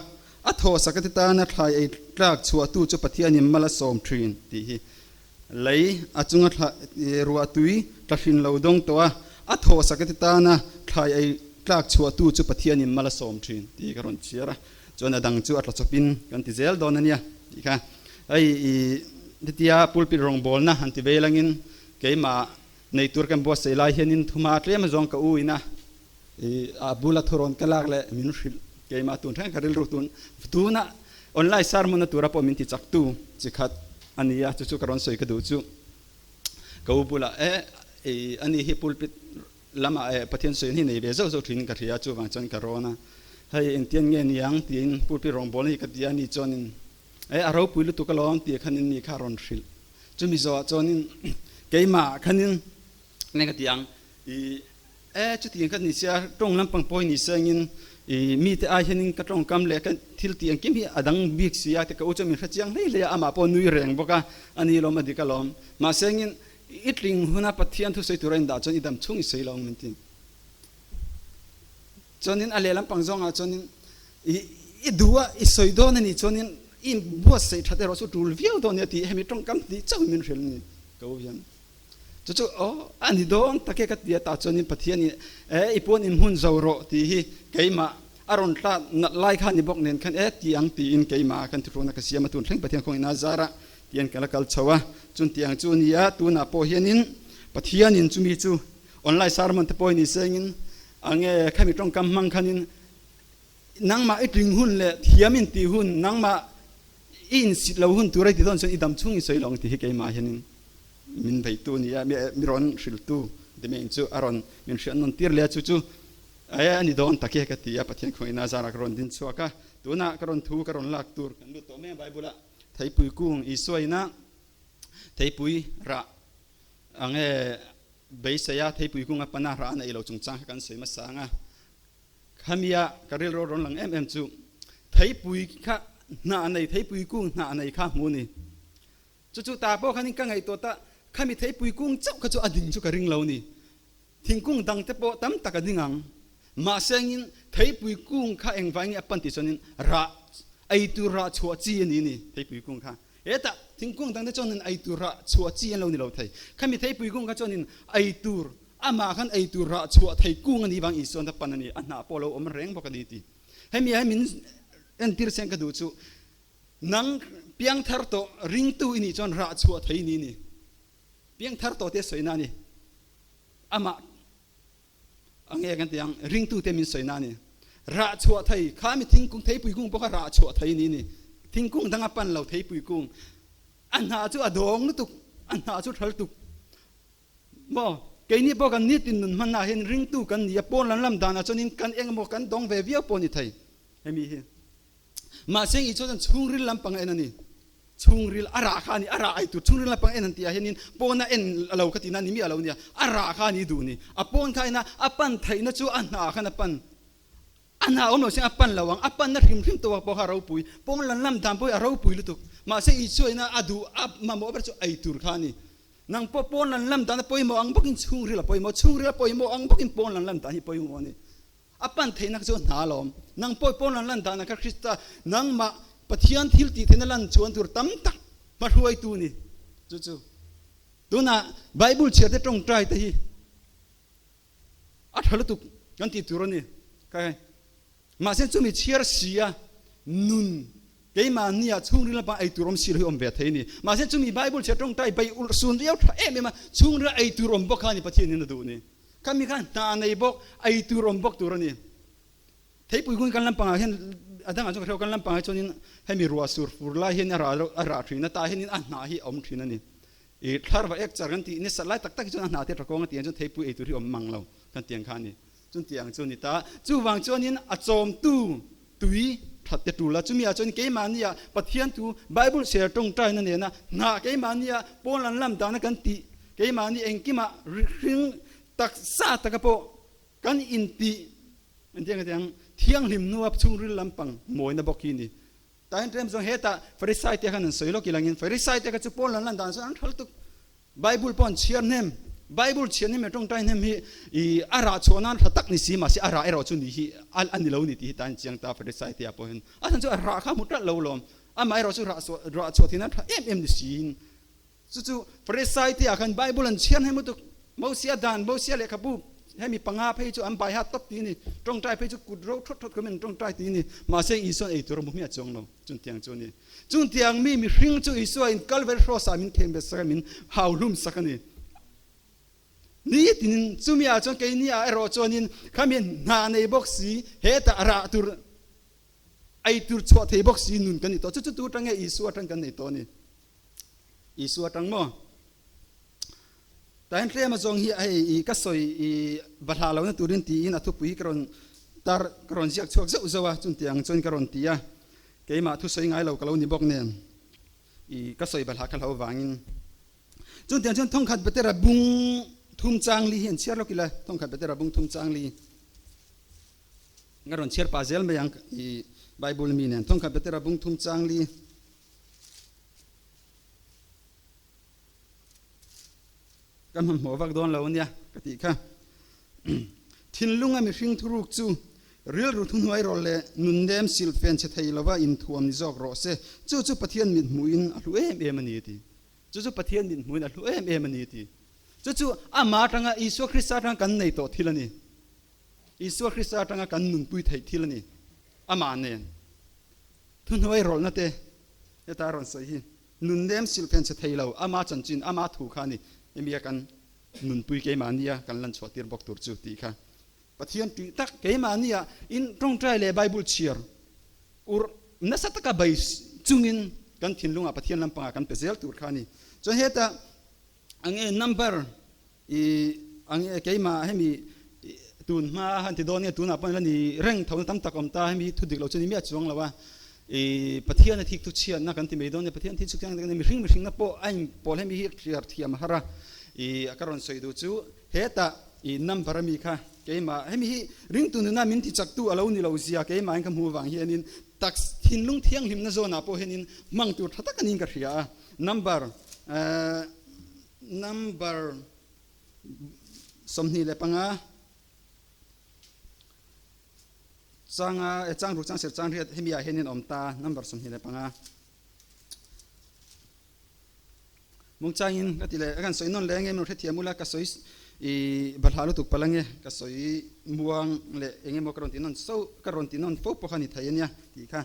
a thaw sak ati tana thlai ei tlak chhuah tu chu Pathianin mal a sawm thin tih hi Lei a chunga thla ruah tui tlahrin lo dawng tawh a, a thaw sak ati tana thlai ei tlak chhuahtu chu Pathianin mal a sawm thin tih ka rawn chhiar a, chuan a dang chu a tla chawpin kan ti zel dawn a nia tih kha. Hei i hetia pulpit rawngbawlna han ti vei langin keimah nei tur kan buatsaih lai hianin thuma tlem azawng ka u ina i a bula thurawn ka lak leh min hrilh keimah tun thleng ka rilru tun tuna Online sermon-na tura pawh min ti chaktu chi khat a ni a, chu chu ka rawn sawi ka duh chu. Ka u bulah e, i ani hi pulpit lamah e Pathian sawiin hi nei ve zauh zauh thin ka hria a, chuvang chuan ka rawn a. Hei engtian nge niang tiin pulpit rawngbawlna hi ka ti a, ani chuanin e a ropui lutuk alawm tih khanin mi kha a rawn hrilh. Chumi zawhah chuanin keimah khanin nge ka ti ang i E, chutiang ka ni sia, tawng lampang pawi ni sengin i mite ai hianin ka tawngkam leh ka thil tih engkim hi a dang bik si a, ti ka u chuan min hre chiang hlei hlei a, amah pawh nui reng bawk a, a ni lawm a dik alawm. Mahse engin i tling huna Pathian thusawi tura indah chuan i dam chhung i sawi lo ang min ti. Chuanin a leh lampang zawngah chuanin i i duh a, i sawi dawn a nih chuanin i inbuatsaih that erawh chu tul viau dawn nia tih hemi tawngkam tih chauh min hrilh a ni ka u hian. Chu chu aw a ni dawn tak e ka ti a, tah chuanin Pathianin e i puan in hmun zo rawh tih hi keimah a rawn tlat nalh lai kha ni bawk nen khan e ti ang tiin keimah khan thuthlawhna ka siam a, tun thleng Pathian kawngin a zar a tian ka la kal chho a, chun ti ang chu a ni a, tunah pawh hianin Pathianin chumi chu online sermon te pawhin i sengin ange khami tawngkam hmang khanin. Nangmah i tling hun leh thiam in tih hun, nangmah i insit lo hun tur a ti dawn chuan i dam chhung i sawi lo ang tih hi keimah hianin min beitu a ni a, mi rawn hriltu ti mai ang chu a rawn min hriat nawn tir leh a, chu chu e a ni dawn tak e ka ti a, Pathian khawngaihna a zarah ka rawn din chhuak a, tunah ka rawn thu ka rawn lak tur kan lut tawh mai a Bible ah theipui kung Isua ina theipui rah ang e beisei a theipui kung a pana rah a neih lo chungchang kha kan sawi hmasa ang a. Khamia ka rilru rawn lang em em chu theipui kha hnah nei, theipui kung hnah nei kha hmu ni. Chu chu ta pawh khanin ka ngaihtuah ta, khami theipui kung chauh kha chu a ding chu ka ring lo ni. Thingkung dang te pawh tam tak a ding ang. Mahse angin theipui kung kha engvai nge a pan tih chuanin rah, ei tur rah chhuah chi a ni ni theipui kung kha. Hetah thingkung dang te chuanin ei tur rah chhuah chi an lo ni lo thei. Khami theipui kung kha chuanin ei tur Amah khan ei tur rah chhuah thei kung a nih vang Isuan a pan a ni, a hnah pawh a lo awm reng bawk a ni ti. Hemi ah hian min entir chiang ka duh chu, nang piangthar tawh ringtu i nih chuan rah chhuah thei ni ni. Piangthar tawh te sawina a ni. Amah a nge kan ti ang, ringtu te min sawina a ni. Rah chhuah thei, kha mi thingkung theipui kung pawh kha rah chhuah thei ni ni. Thingkung dang a pan lo theipui kung. A hnah chu a dawng lutuk, a hnah chu thal tuk. Maw? Keini pawh kan nitin nun hmanah hian ringtu kan ni a, pawn lam lam danah chuanin kan eng emaw kan dawng ve viau pawh a ni thei hemi hi. Mahse i chuan chhungril lampang a en a ni. Chhungril a rah kha a ni, a rah ai tur chhungril lampang a en an tih ah hianin pawna en lo kha tihna a ni miah lo nia, a rah kha a ni duh ni. A pawn kha a en a, a pan theihna chu a hnah khan a pan. A hna awm lo sin a pan lo ang, a panna hrim hrim tawk pawh kha a ropui, pawn lam lam dan pawh hi a ropui lutuk. Mahse Isuaina a duh a mamawh ber chu ei tur kha a ni. Nang pawh pawn lan lam dan a pawimawh ang bawkin chhungril a pawimawh, chhungril a pawimawh ang bawkin pawn lan lam dan hi pawimawh a ni. A pan theihna kha chu a hna alawm. Nang pawh pawn lan lan danah kha Krista nangmah Pathian thil tih theihna lan chuan tur tam tak hmahruaitu ni. Chu chu tunah Bible chhiar te tawngtai te hi a tha lutuk kan tih tur a ni. Kai mahse chumi chhiar si a nun Keimahni ah chhungril lama ei tur awm si lo hi awm ve thei a ni. Mahse chumi Bible chhia tawngtai bei ulh sun riau tha em em a, chhungril ei tur awm bawk kha a ni Pathian in a duh ni. Khami khan hna nei bawk, ei tur awm bawk tur a ni. Theipui kung kan lampangah hian a dangah chuan ka hrelo kan lampangah hi chuanin hemi ruah sur fur lai hian a rah a rah thin a, tah hianin a hnah hi a awm thin a ni. I thlarva ek char kan tih ni sat lai tak tak hi chuan a hnah te tha kawng a tih ang chuan theipui ei tur hi awm mang lo kan tih ang kha a ni. Chutiang chu a ni ta. Chuvang chuanin a chawmtu tui that te tul a. Chumi ah chuan keimahni ah Pathian thu Bible share tawngtaina nena hnah keimahni ah pawn an lam dana kan tih keimahni engkimah hring taksa taka pawh kan intih engtiang ka ti ang thianghlim hnua chhungril lampang mawina bawk hi a ni. Tah hian tlem zawng hetah Pharisai te khan an sawi lawk ilangin Pharisai te kha chu pawn an lan dan chuan an thal tuk. Bible pawh an chhiar hnem. Bible chhiar hnem leh tawngtai hnem hi i a rah chhuah nan tha tak ni si mahse a rah erawh chu ni hi a ni lo ni tih hi tan chiang ta Pharisai te ah pawh hian a chhan chu a rah kha hmu tlat lo lawm. Amah erawh chu rah chhuah rah chhuah theih nan tha em em ni siin chu chu Pharisai te ah khan Bible an chhiar hnem lutuk. Mosia dan, Mosia lehkhabu hemi panga phei chu an bai hat tawp ti a ni. Tawngtai phei chu kut ro thawt thawt khawmin an tawngtai ti a ni. Mahse Isua'n ei tur a hmu hmiah chuang lo. Chuntiang chu a ni. Chungtiang mi mihring chu Isua in Kalvari hrawsa ah min khem ve sak a, min hau hlum sak a ni. Ni tinin chumi ah chuan keini ah erawh chuanin khami hna nei bawk si, hetah rah tur, ei tur chhuah thei bawk si nun kan ni tawh. Chu chu tu atang nge Isua atang kan nei tawh a ni. Isua atang maw? Tah hian tlem a zawng hi hei i ka sawi i bahlah lohna turin tiin a thupui hi ka rawn tar ka rawn ziak chhuak zeuh zeuh a, chuntiang chuan ka rawn ti a, keimah thusawi ngai lo ka lo ni bawk nen i ka sawi bahlah kha hlo vangin chuntiang chuan thawngkhat Petera bung thum chang li hi an chhiar lawk ila, thawngkhat Petera bung thum chang li ka rawn chhiar pah zel mai ang i Bible mi nen thawngkhat Petera bung thum chang li. Ka hmanhmawh vak dawn lo ania ka tih kha. Thinlunga mihring thuruk chu rilru thuhnuai rawh leh nunnem silhfen che thei lova inthuam ni zawk rawh se. Chu chu Pathian mithmuhin a hlu em em a ni a ti. Chu chu Pathian mithmuhin a hlu em em a ni a ti. Chu chu ama atanga Isua Krista atanga kan nei tawh thil a ni. Isua Krista atanga kan nunpui theih thil a ni. Amah nen thuhnuai rawlhna te heta a rawn sawi hi. Nunnem silhfen che thei lo, ama chanchin, ama thu kha a ni. Hemi a kan nunpui keimah nia kan lan chhuah tir bawk tur chu tih kha. Pathian tih tak keimahni ah in tawngtai leh Bible chhiar ur nasa taka bei chungin kan thinlungah Pathian lampangah kan pe zel tur kha a ni. Chuan heta ange number i ange keimah hemi tun hma han ti dawn nge tunah pawh la ni reng tho na tam tak awm ta hemi thu dik lo chu ni miah chuang lo a i Pathian a thik thu chhiatna kan ti mai dawn nge Pathian thik thu chhiatna mihring mihringna pawh a inpawl hemi hi hriar thiam a har a i ka rawn sawi duh chu Hetah i number ami kha keimah hemi hi ringtu nuna min ti chaktu a lo ni lo zia keimahin ka hmuh vang hianin tax thinlung thianghlimna zawnah pawh hianin hmang tur tha tak anin ka hria a. Number number 25 changa chang ruk chang ser chang riat hemi ah hianin awm ta number 25. Mungchangin ka ti leh a kan sawi nawn leh ange min hrethiam ula ka sawi i balhah lutuk palh ange ka sawi muang leh eng emaw ka rawn ti nawn so ka rawn ti nawn fo pawh kha ni thei ania tih kha.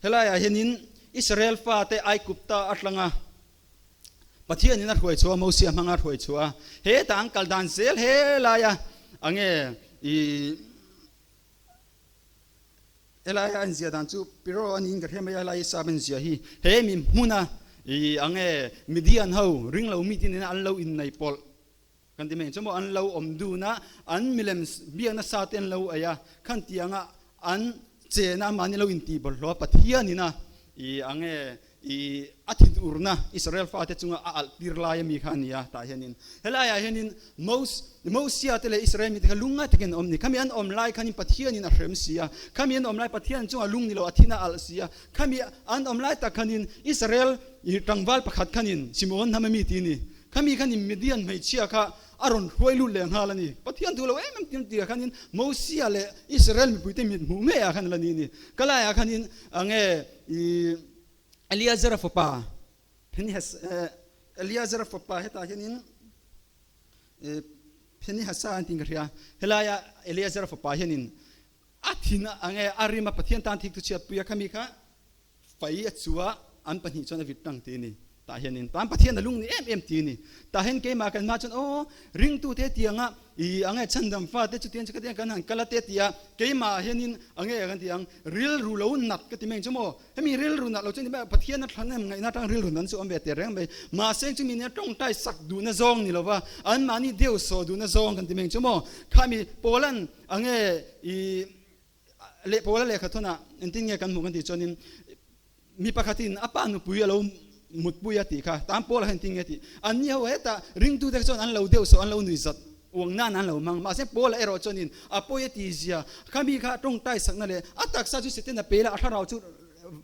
Helaiah hianin Israel fate Aigupta atlanga Pathianin a hruai chhuah a Mosia hmanga a hruai chhuah a hetah an kal dan zel helaia ange i Helai a inziah dan chu Piro a niin ka hria mai a, helai Sap inziah hi he mi hmuna i ange Midian ho ring lo mite nena an lo innei pawlh kan ti mai ang chu maw, an lo awm dun a, an milem biakna sa te an lo ei a, khan tianga an chena mahni lo intih bawlhhlawh a Pathianin a i ange I a thinurna Israel fate chunga a alh tir lai ami kha a ni a, tah hianin helaiah hianin Mos, Mosia te leh Israel mite kha lungngai takin an awm ni. Khami an awm lai khanin Pathianin a hrem si a, khami an awm lai Pathian chunga lung ni lo a thin a alh si a, khami an awm lai tak khanin Israel i tlangval pakhat khanin Simon hnam ami ti ni, khami khanin Midian hmeichhia kha a rawn hruai lut leh nghal a ni. Pathian duh lo em em tin tia khanin Mosia leh Israel mipuite mit hmuh ngeiah khan a la ni a ni. Ka laiah khanin ange I Eliazara fapa Phinehas Eliazara fapa hetah hianin Phinehasa an tih ka hria. Helaia Eliazara fapa hianin a thin ange a rim a Pathian tan thik thu chhiatpui a khami kha fai a chua an pahnih chuan a vit tang ti a ni. Tah hianin tan Pathian a lung ni em em ti a ni. Tah hian keimah kan hma chuan aw ringtute tianga i ange chhandam fate chu tiang chu khatiang kan han kal a te tia keimah hianin ange kan ti ang rilru lo nat ka ti mai ang chu maw hemi rilru nat lo chu ni mai Pathian a thlan em ngaihna atang rilru nan chu awm ve teh reng mai mahse chumi nia tawngtai sak duhna zawng ni lova anmahni deu sawh duhna zawng kan ti mai ang chu maw khami Paulan ange i leh Paula lehkha thawnah engtin nge kan hmuh kan tih chuanin Mi pakhatin a pa nupui a lo mutpui a tih kha tan Paula hian tin nge tih? Anni ho hetah ringtute chuan an lo deuh sawh, an lo nui zat uang nan an lo hmang. Mahse Paula erawh chuanin a pawi a tih zia kha mi kha tawngtai sakna leh a taksa chu Satan a pe la, a thlarau chu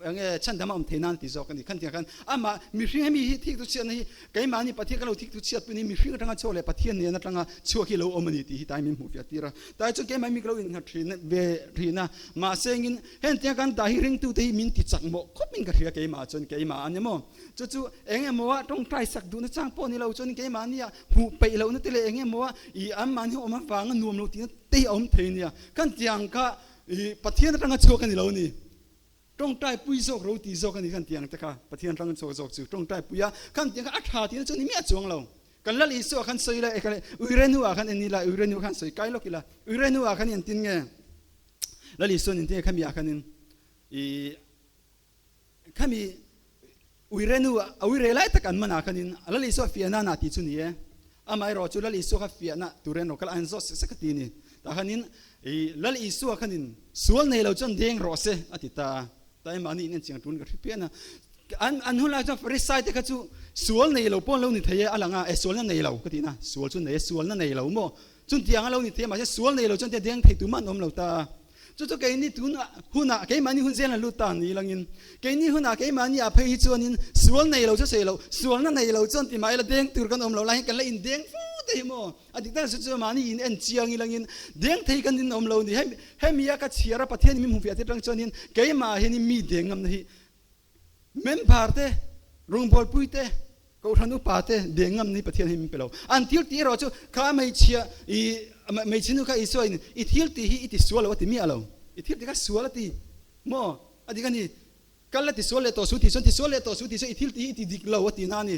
enge chhandam a awm thei nan ti zawk a ni. Khan tiang khan amah mihring hemi hi thik tu chhiatna hi keimahni Pathian ka lo thik tu chhiat pawhin mihring atanga chhuak leh Pathian nen atanga chhuak hi lo awm a ni tih hi tai min hmuh fiah tir a. Tai chuan keimah mi ka lo innghat thin ve thin a, mahse engin Hengtiang kan dah hi ringtute hi min ti chak mawh khawp in ka hria keimah chuan keimah a ni maw? Chu chu eng emaw ah tawngtai sak duhna chang pawh ni lo chuan keimahni ah hmuh peih lohna te leh eng emaw ah i anmahni awm avanga nuam lo tihna te hi a awm thei nia. Kan tiang kha i Pathian atanga chhuak a ni lo ni. Tawngtai pui zawk ro ti zawk a ni kan tiang te kha Pathian atanga chhuak zawk chu tawngtai pui a kan tiang kha a tha tihna chu ni miah chuang lo. Kan lal Isua khan sawi ila Uirenu ah khan en ila Uirenu khan sawi kai lawk ila Uirenu ah khan entin nge? Lal Isuan in tinge khami ah khanin i khami uirenu a uire lai tak an man ah khanin Lal Isua fiahna na ti chu ni e amaherawh chu Lal Isua kha fiahna turin rawh kal an zawt sek sek a ti ni tah khanin i Lal Isua khanin sual nei lo chuan deng rawh se a ti ta ta emaw ani in en chiang tun ka hre pian a an an hun lai chuan Farisai te kha chu sual nei lo pawh an lo ni thei e a lang a e sualna nei lo ka ti na sual chu nei e sualna nei lo maw Chuntiang a lo ni thei a, mahse sual nei lo chuan tia deng thei tumah an awm lo ta a. Chu chu keini tun hunah, keimahni hun zel an lut ta ni langin, keini hunah keimahni ah phei hi chuanin sual nei lo chu sawi loh, sualna nei lo chuan ti mah ila deng tur kan awm lo lai hian kan la indeng fu te hi maw? A dik tak chu chu mahni in en chiang ilangin deng thei kan inawm lo ni. Hemi a ka chhiar a Pathian in min hmu fiah te atang chuanin keimah hianin mi deng ngamna hi Member te, rawngbawlpui te, kohhran upa te de ngam ni Pathian hi min pe lo. An thil tih erawh chu kha hmeichhia i hmeichhe nu kha Isua in i thil tih hi i ti sual lo a ti miah lo. I thil tih kha sual a ti maw? A dik a ni. Kal la ti sual leh tawh su tih chuan ti sual leh tawh su tih chuan i thil tih hi i ti dik lo a ti na a ni.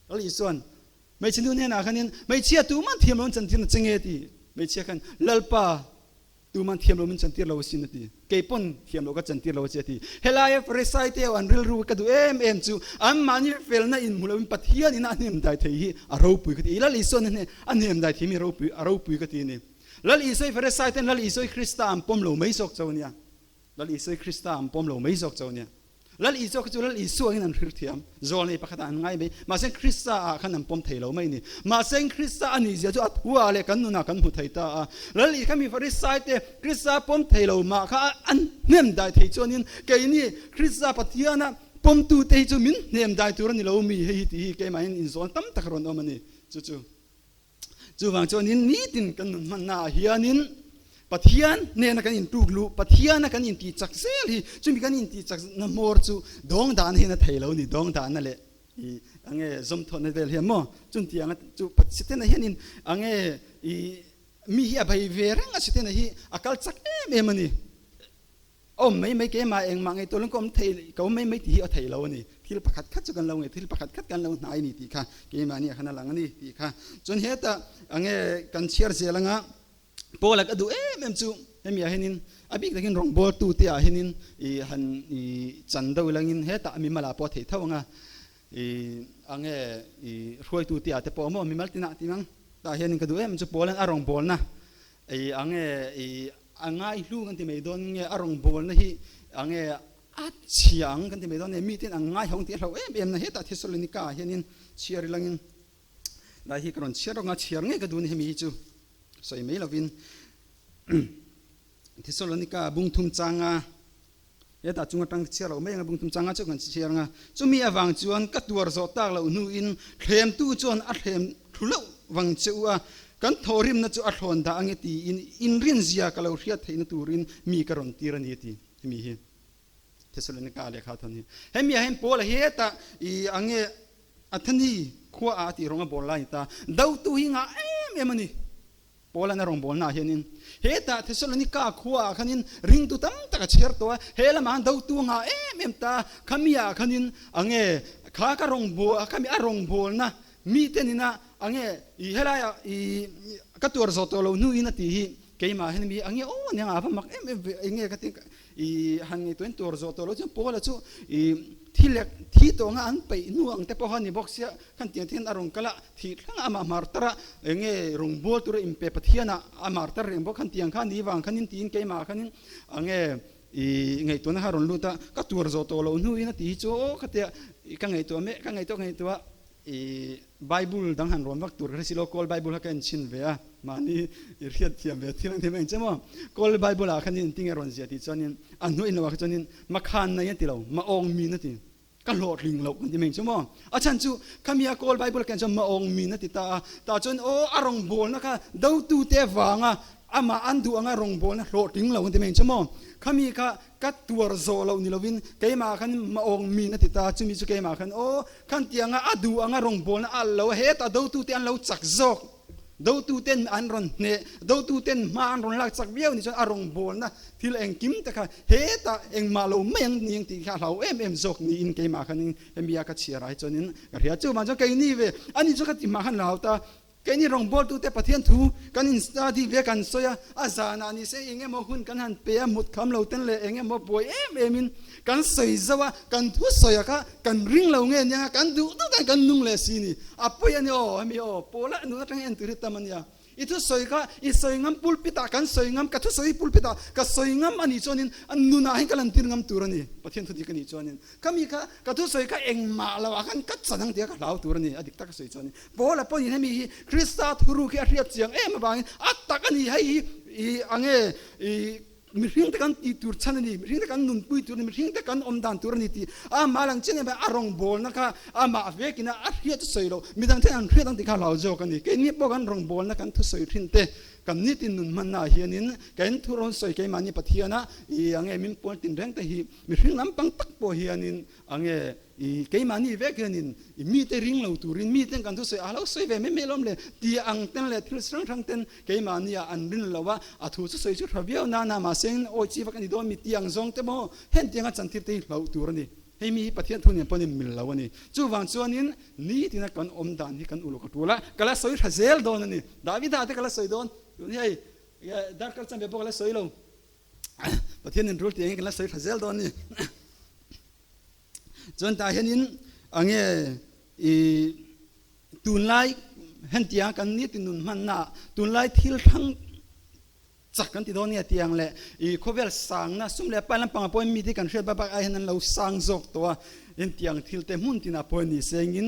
Kal Isuan hmeichhe nu hnenah khanin hmeichhia tuman thiam lo an chantir na che nge ti. Hmeichhia khan, Lalpa, tuman thiam lo min chantir lo asin a ti. Kei pawn thiam lo ka chantir lo a che a ti. Helaia Farisai te an rilru ka duh em em chu anmahni felna inhmu loin Pathian ina a hnem dai thei hi a ropui ka ti. Lal Isuan a hnem dai thei mi ropui a ropui ka ti a ni. Lal Isua i Farisai ten Lal Isua i Krista an pawm lo mai zawk cho nia. Lal Isua i Krista an pawm lo mai zawk cho nia. Lal Isua kha chu Lal Isua angin an hrilh thiam. Zawlnei pakhatah an ngai mai. Mahse Krista ah khan an pawm thei lo mai a ni. Mahse Krista a nih zia chu a thua leh kan nunah kan hmu thei ta a. Lal I khami Farisai te Krista pawm thei lo mah kha an hnem dai thei chuanin keini Krista Pathiana pawmtu te hi chu min hnem dai tur a ni lo mi hei hi tih hi keimahin inzawn tam tak rawn awm a ni. Chu chu. Chuvang chuanin nitin kan nun hmannaah hianin Pathian hnena kan intuk luh, Pathiana kan intih chak zel hi chumi kan intih chakna hmawr chu dawngdahna hian a thei lo ni, dawngdahna leh i ange zawmthawhna vel hian maw chuntianga chu Pathiana hianin ange i mi hi a bei ve reng a Setana hi a kal chak em em a ni. Awm mai mai keimah engmah ngei tualin ka awm thei ka awm mai mai tih hi a theih lo a ni. Thil pakhat khat chu kan lo ngei, thil pakhat khat kan lo hnai a ni tih kha keimahni ah khan a lang a ni tih kha. Chuan hetah enge kan chhiar zel anga Paula ka duh em em chu hemi ah hianin a bik takin rawngbawltu te ah hianin i han i chan deuh ilangin hetah mimal ah pawh a theih tho anga i enge i hruaitu te ah te pawh maw mimal tinah tih ang tah hianin ka duh em em chu Paula'n a rawngbawlna I ange i a ngaihlu kan ti mai dawn nge a rawngbawlna hi ange a chhia ang kan ti mai dawn nge miten an ngaihawng tih a hlau em em na hetah Thessalonica ah hianin chhiar ilangin lai hi ka rawn chhiar rawk a chhiar ngei ka duh a ni hemi hi chu sawi mai lovin Thessalonica bung thum changa hetah chung atang chhiar loh mai anga bung thum changa chu kan chhiar anga chumi avang chuan ka tuar zawh tak loh hnuin thlemtu chuan a thlem thlu loh vang che u a kan thawhrimna chu a thlawn dah ange tiin inrinzia ka lo hriat theihna turin mi ka rawn tir a ni a ti hemi hi Thessalonica lehkha thawn hi hemi ah hian Paul a hetah i ange Atheni khua ah a tih rawng a bawl lai ni ta dotu hi ngah em em a ni. Paula'n a rawngbawlnaah hianin, Hetah Thessalonika khuaah khanin ringtu tam tak a chhiar tawh a, he lamah khan dotu a ngah em em ta a, khamiah khanin ange kha ka rawngbâwl, khami a rawngbâwlna mite nina ange i helaiah i ka tuar zawh tawh lo hnuin a tih hi keimah hian mi ange aw nia a va mak em em ve, enge ka ti I han ngaihtuahin tur zawh tawh lo chuan Paula chu i thi lek thi tawh anga an peih hnu ang te pawh a ni bawk sia, khan tiang te hian a rawn kal a, thih thleng a amah martar a eng nge rawn bual tura inpe Pathian ah a martar reng bawk khan tiang kha ni vang khanin tiin keimah khanin eng nge i ngaihtuahna kha a rawn lut a, ka tur zawh tawh loh hnuin a ti hi chu aw khatia ka ngaihtuah mek ka ngaihtuah ka ngaihtuah I Bible dang han rawn vak tur ka hre si lo, Kawl Bible kha ka en chhin ve a, mahni i hriat thiam ve thil ang thei mai ang che maw? Kawl Bible ah khanin engtin nge rawn ziah tih chuanin a hnuai in lo ah kha chuanin makhan nei a ti lo, maawng min a ti, ka hlawhtling loh kan ti mai ang che maw? A chhan chu khami a Kawl Bible ka en chuan maawng min a ti ta a, tah chuan aw a rawngbawlna kha dotute vanga amah an duh anga rawngbawlna hlawhtling lo kan ti mai ang che maw? Khami kha Ka tuar zawh loh ni lovin keimah khan maawng min a ti ta, chumi chu keimah khan aw, khan tianga a duh anga rawngbawlna a alh lo a, hetah dotute an lo chak zawk, dotuten an rawn hneh, dotuten hma an rawn lak chak viau ni chuan a rawngbawlna thil engkim te kha hetah engmah lo mai ang ni ang tih kha a hlau em em zawk niin keimah khan hemi a ka chhiar ah hi chuanin ka hria. Chuvang chuan keini ve ani chu ka ti hma khan lo ta. Keini rawngbawltute Pathian thu kan in study ve kan sawi a, a zanah ni se eng emaw hun kan han pe a, mut kham lo ten leh eng emaw buai em em in kan sawi zauh a, kan thu sawi a kha kan ring lo nge nia kan duh duh dan kan nung leh si ni. A pawi a ni aw, hemi aw, Paula nun atanga en tur hi tam a nia. I thusawi kha i sawi ngam pulpit ah kan sawi ngam, ka thusawi pulpit ah ka sawi ngam a nih chuanin nunah hian ka lantir ngam tur a ni, Pathian thu dik a nih chuanin. Khami kha ka thusawi kha engmah lo ah khan ka chan ang tia ka hlau tur a ni, a dik tak a sawi chuanin. Paula pawhin hemi hi Krista thuruk hi a hriat chiang em avangin a tak a ni, hei hi i ange i mihring te kan tih tur chhan a ni, mihring te kan nunpui tur a ni, mihring te kan awm dan tur a ni tih amah lang chiang em a rawngbawlna kha amah vekin a hriat chu sawi lo, midang ten an hriat ang tih kha hlau zawk a ni. Keini pawh kan rawngbawlna kan thusawi thin te Kan nitin nun hmannaah hianin kan thu rawn sawi keimahni Pathiana i ange min puan tin reng te hi mihring lampang tak pawh hianin ange i keimahni vek hianin i mite ring lo turin miten kan thusawi a lo sawi ve mai mai alawm le ti ang ten leh thil hrang hrang ten keimahni ah an rin lo a, a thu chu sawi chu tha viau nana mahse awi chi vak a ni dawn mi ti ang zawng te maw hentianga chantir te hi hlauh tur a ni. Hei mi hi Pathian thu nen pawhin mil lo a ni. Chuvang chuanin nitina kan awm dan hi kan uluk a tul a, ka la sawi tha zel dawn a ni. Davida te ka la sawi dawn. Tun hi hei darkar chanve pawh ka la sawi lo. Pathian in rul tih angin kan la sawi tha zel dawn a ni. Chuan tah hianin ange i tunlai hentiang kan nitin nun hmanna ah tunlai thil hrang chak kan ti dawn nge tiang leh i khawvel sangna sum leh pai lampangah pawhin mite kan hriat bak bak ai hian an lo sang zawk tawh a, hentiang thil te hmun tinah pawhin ni sengin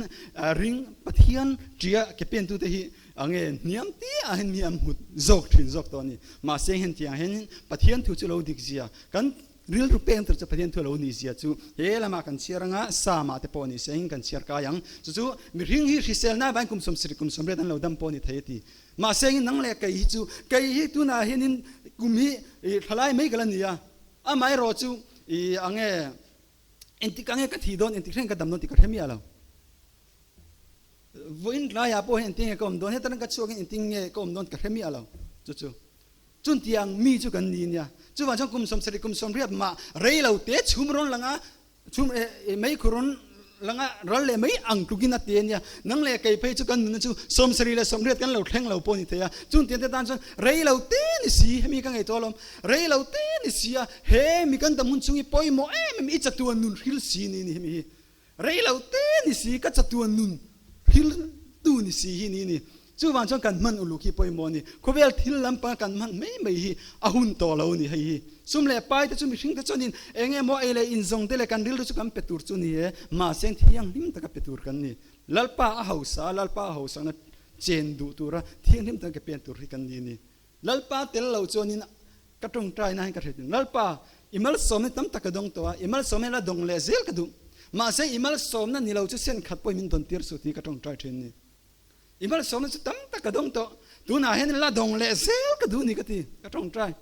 ring Pathian tia ke pentute hi ange hniam te ah hian mi an hmu zawk thin zawk tawh a ni. Mahse hentiang hian Pathian thu chu lo dik zia kan Rilru peng tur chu Pathian thu a lo nih zia chu he lamah kan chhiar anga Psalm-ah te pawh ni se eng kan chhiar kai ang. Chu chu mihring hi hriselna avangin kum 70 kum 80 an lo dam pawh ni thei a ti. Mahse engin nang leh kei hi chu kei hi tunah hianin kum hi i thalai mai ka la ni a, amaherawh chu i ange engtik ange ka thih dawn engtik thleng ka dam dawn tih ka hre miah lo. Vawiin tlaiah pawh hian engtin nge ka awm dawn, heta reng ka chhuakin engtin nge ka awm dawn ka hre miah lo. Chu chu chuntiang mi chu kan ni nia. Chuvang chuan kum 70 kum 80 mah rei lo te chhum rawn lang a, chhum mei khu rawn lang a, ral leh mai ang tlukin a ti a nia. Nang leh kei phei chu kan nunna chu 70 leh 80 kan lo thleng lo pawh a ni thei a. Chuntiang te tan chuan rei lo te ni si, hemi ka ngaihtuah alawm, rei lo te ni si a, he mi kan dam hun chungi pawimawh em em i chatuan nun hril si ni ni hemi hi. Rei lo te ni si, ka chatuan nun hril tu ni si hi ni ni. Chuvang chuan kan hman uluk hi pawimawh a ni. Khawvel thil lampanga kan hman mai mai hi a hun tawh lo a ni hei hi. Sum leh pai te chu mihring te chuanin eng emaw ei leh inzawng te leh kan rilru chu kan pe tur chu ni e, mahse thianghlim taka pe tur kan ni. Lalpa a hausa, Lalpa a hausakna chen duh tura thianghlim taka ke pen tur hi kan ni a ni. Lalpa tel lo chuanin Ka tawngtaina hian ka hre tin. Lalpa, i malsawmna tam tak ka dawng tawh a, i malsawmna la dawng leh zel ka duh. Mahse, i malsawmna ni lo chu sen khat pawhin min dawn tir suh tih ka tawngtai thin ni. I malsawmna chu tam tak ka dawng tawh, tunah hian la dawng leh zel ka duh ni ka ti, ka tawngtai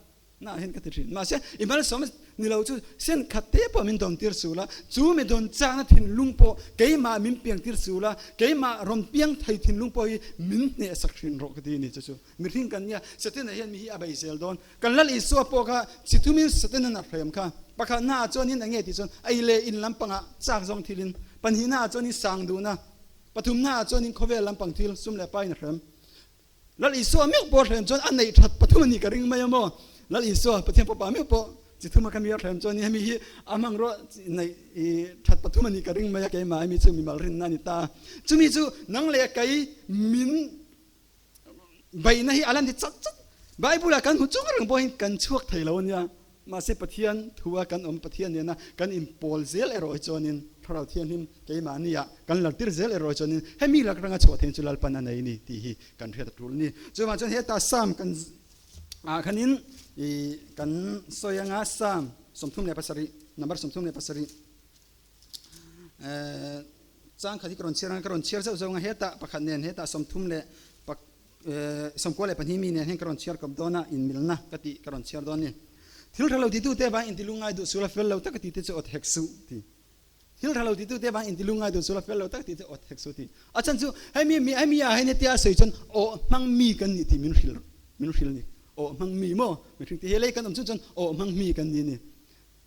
naah hian ka ti thin. Mahse, i malsawmna ni lo chu sen khat te pawh min dawn tir suh la, chu mi dawn chakna thinlung pawh keimah min piang tir suh la, keimah rawn piang thei thinlung pawh hi min hnehsak thin rawh ka ti ni chu chu. Mihring kan nia, Setana hian mi hi a bei zel dawn. Kan Lal Isua pawh kha chi thumin Setana'n a hrem kha. Pakhatnaah chuanin eng nge tih chuan ei leh in lampangah chak zawng thilin, pahnihnaah chuanin sang duhna, pathumnaah chuanin khawvel lampang thil, sum leh pain a hrem. Lal Isua meuh pawh hrem chuan a neih that pathum a nih ka ring mai a maw? Lal Isua, Pathian Fapa meuh pawh chi thuma kha mi a hrem chuan hemi hi a hmang ruah neih that pathum a nih ka ring mai a, keimah hemi chu mimal rinna a ni ta. Chumi chu nang leh kei min Beihna hi a la ni chat chat. Bible ah kan hmu chung reng pawh hin kan chhuak thei lo a nia. Mahse Pathian thu a kan awm, Pathian nena kan inpawl zel erawh hi chuanin Thlarau Thianghlim keimahni ah kan lartir zel erawh hi chuanin hemi lak ranga chhuah theih chu Lalpan a nei ni tih hi kan hriat a tul a ni. Chuvang chuan heta Psalm kan ah khanin i kan sawi anga Psalm 37, number 37, Chang khat hi ka rawn chhiar anga ka rawn chhiar zauh zauh anga hetah pakhat nen hetah 34 92 mi nen hian ka rawn chhiar kawp dawn a inmilna ka tih ka rawn chhiar dawn a ni. Thil tha lo titute vang inti lungngai duh sual a fel lo tak a tih te chu awt hek suh ti. Thil tha lo titute vang inti lungngai duh sual a fel lo tak a tih te awt hek suh ti. A chhan chu hemi mi hemi ah hian hetia a sawi chuan aw hmang mi kan nih tih min hrilh min hrilh a ni. Aw hmang mi maw mihring te hi lei kan awm chung chuan aw hmang mi kan ni a ni.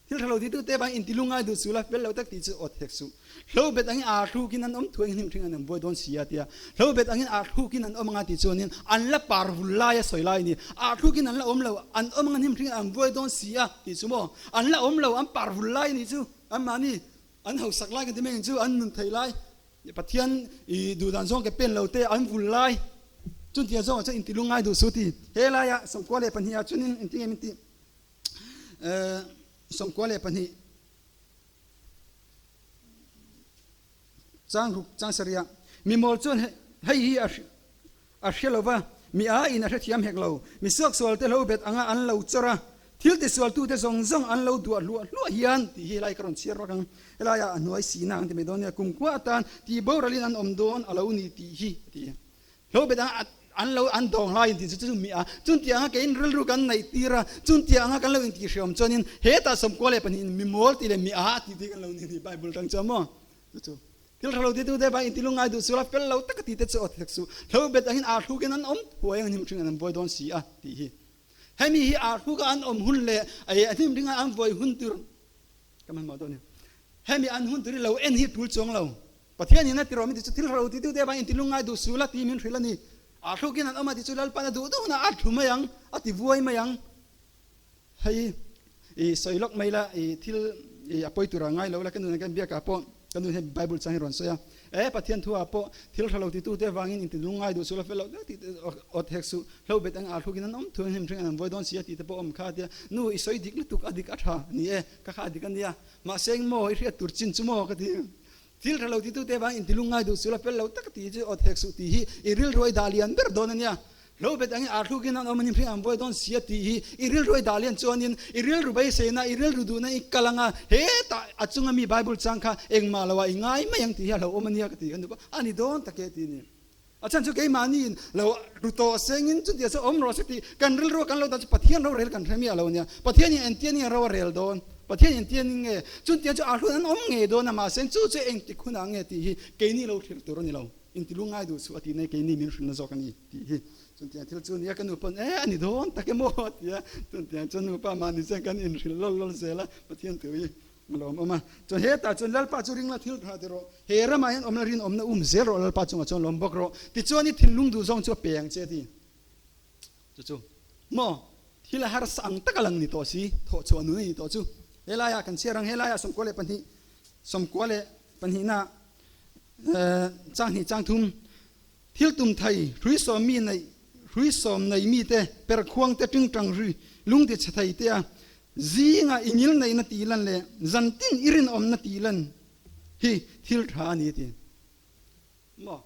Thil tha lo titute bang inti lungngai duh suh la, fel lo tak tih chu awt hek suh. Hlo bet angin aa hrukin an awm thuai hnim hring an awm buai dawn si a tia. Hlo bet angin aa hrukin an awm anga tih chuanin an la par vul lai a sawi lai a ni. Aa hrukin an la awm lo, an awm anga hnim hring an buai dawn si a tih chu maw? An la awm lo, an par vul lai a nih chu. Anmahni an hausak lai kan ti mai ang chu, an nun theih lai, Pathian i duhdan zawng ke pen lo te an vul lai. Chuntiang zawngah chuan inti lungngai duh suh ti. He laiah 92 ah chuanin engtin nge min tih? 92 chang ruk chang saria mi mawl chuan hei hi a hre lo va, mi a in a hrethiam hek lo, mi suaksual te lo bet anga an lo chawr a, thil tisual tu te zawng zawng an lo duah hluah hluah hian tih hi helai ka rawn chhiar vak ang, helai ah a hnuai sihna ang ti mai dawn nia, kumkhua atan tih boralin an awm dawn a lo ni tih hi a ti. Hlo bet anga an lo an dawng lai inti chu chu mi a, chuntiang anga keiin rilru kan neih tir a, chuntiang anga kan lo intih hriam chuanin hetah 92 in mi mawl tih leh mi a tih tih kan lo ni ni Bible tang chuan maw chu chu thil tha lo ti tu te vang inti lungngai duh sual a fel lo tak a ti te chu aw thek suh hlo bet angin aa hrukin an awm huai ang hnim hring an an buai dawn si a tih hi hemi hi aa hruka an awm hun leh a hnim hringa an buai hun tur ka hmanhmawh dawn ni hemi an hun tur hi lo en hi tul chuang lo. Pathian in a ti rawh min ti chu thil ro ti tu te vang in ti lungngai duh suh la ti min hrilh a ni. A thlukin an awm a ti chu Lalpan a duh duhna a thlu mai ang, a ti vuai mai ang. Hei i sawi lawk mai la, i thil i a pawi tura ngai lo la, ka nun kan biakah pawh ka nun hian Bible chang hi rawn sawi a, e Pathian thu ah pawh thil tha lo titute avangin inti lung ngai duh suh la fel loh deuh tih te awt hek suh, hlo bet ang a thlukin an awm thu an hlim hring an an vuai dawn si a tih te pawh awm kha a tia, nu i sawi dik lutuk a dik a tha ni e, ka kha a dik a nia, mahse engmaw i hriat tur chin chu maw ka ti. Thil tha lo titute avangin inti lung ngai duh suh la fel lo tak tih chu awt hek suh tih hi i rilruai dah lian ber dawn a nia. Hlo bet angin arhlukin an awm a nimhring an buai dawn sia tih hi i rilruai dah lian chuanin i rilru beiseina, i rilru duhna i kal anga hetah a chunga mi Bible chang kha engmah loah i ngai mai ang tih hi a hlauhawm a nia ka ti kan duh a, a ni dawn tak e tih a ni. A chhan chu keimahniin lo ru tawh sengin chutia chu awm rawh se tih kan rilru a kan lo dan chu Pathian rorel kan hre miah lo nia. Pathianin engtian nge ro a rel dawn? Pathian engtian in nge? Chuntiang chu a hlun an awm ngei dawn a mahse chu chu engtik hunah nge tih hi keini lo thlir tur a ni lo. Inti lungngai duh suh a tih nei keini min hrilhna zawk a ni tih hi chuntiang thil chu nia ka nu pawn e a ni dawn tak emaw a ti a. Chuntiang chuan nupa mahni chuan kan inhrilh lawlh lawlh zel a Pathian thu hi. A lawm awm a, chuan hetah chuan Lalpa chu ringla thil tha ti rawh, he ramah hian awmna rinawmna um zel rawh, Lalpa chungah chuan lawm bawk rawh, tichuan i thinlung duh zawng chu a pe ang che a ti. Chu chu maw thil a harsa ang taka lang ni tawh si, thawh chhuah nun a ni tawh chu. Helaiah kan chhiar ang, helaiah 92, 92 na chang hnih chang thum, thil tum thei, hrui sawm mi neih, hrui sawm nei mite, perkhuang te, tingtang ri, lung ti chhe thei te a, Zinga i ngilneihna tih lan leh zantin i rinawmna tih lan hi thil tha a ni ti. Maw?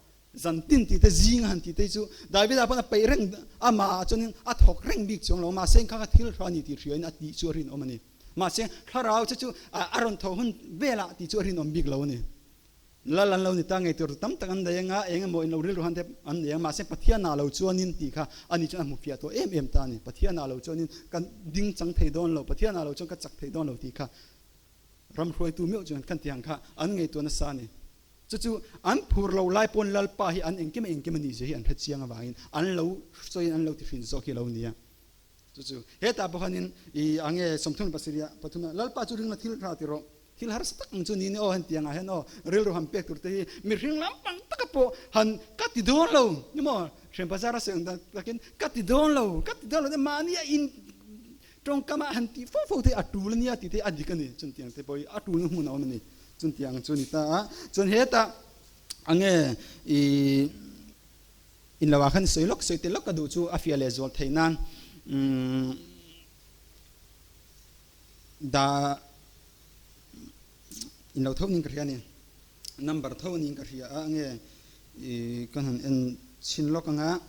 Zantin tih te zinga han tih te hi chu Davida pawn a peih reng amah ah chuanin a thawk reng bik chuang lo mahse kha kha thil tha a ni tih hriain a tih chu a rinawm a ni. Mahse thlarau che chu a rawn thawh hun velah tih chu a rinawm bik lo a ni. Lal an lo ni ta ngei tur tam tak an nei anga, eng emaw in lo rilru han te an nei ang, mahse Pathianah lo chuanin tih kha ani chuan a hmu fiah tawh em em ta a ni. Pathianah lo chuanin ka ding chang thei dawn lo, Pathianah lo chuan ka chak thei dawn lo tih kha ram hruaitu meuh chuan kan tih ang kha an ngaihtuah nasa a ni. Chu chu an phur lo lai pawn Lalpa hi an engkim engkim a nih zia hi an hre chiang avangin an lo sawiin an lo ti hrin zawk hi a lo ni a. Chu chu hetah pawh khanin i ange 37 pathum Lalpa chu ringna thil tha ti rawh. Thil harsa tak ang chu ni ni aw han tiang ah hian aw rilru han pek tur te hi mihring lampang taka pawh han ka ti dawn lo ni maw hriam bazar a sawi ang takin ka ti dawn lo ka ti dawn lo te mahni a in tawngkam ah han tih fo fo te hi a tul ania tih te hi a dik a ni chutiang te pawh hi a tulna hmun a awm a ni chutiang chu a ni ta a chuan hetah ange i in lo ah khan sawi lawk sawi tel lawk ka duh chu a fiah leh zual theih nan umm Da in lo tho ning ka hria ni. Number tho ning ka hria a nge i kan han en chin lawk anga.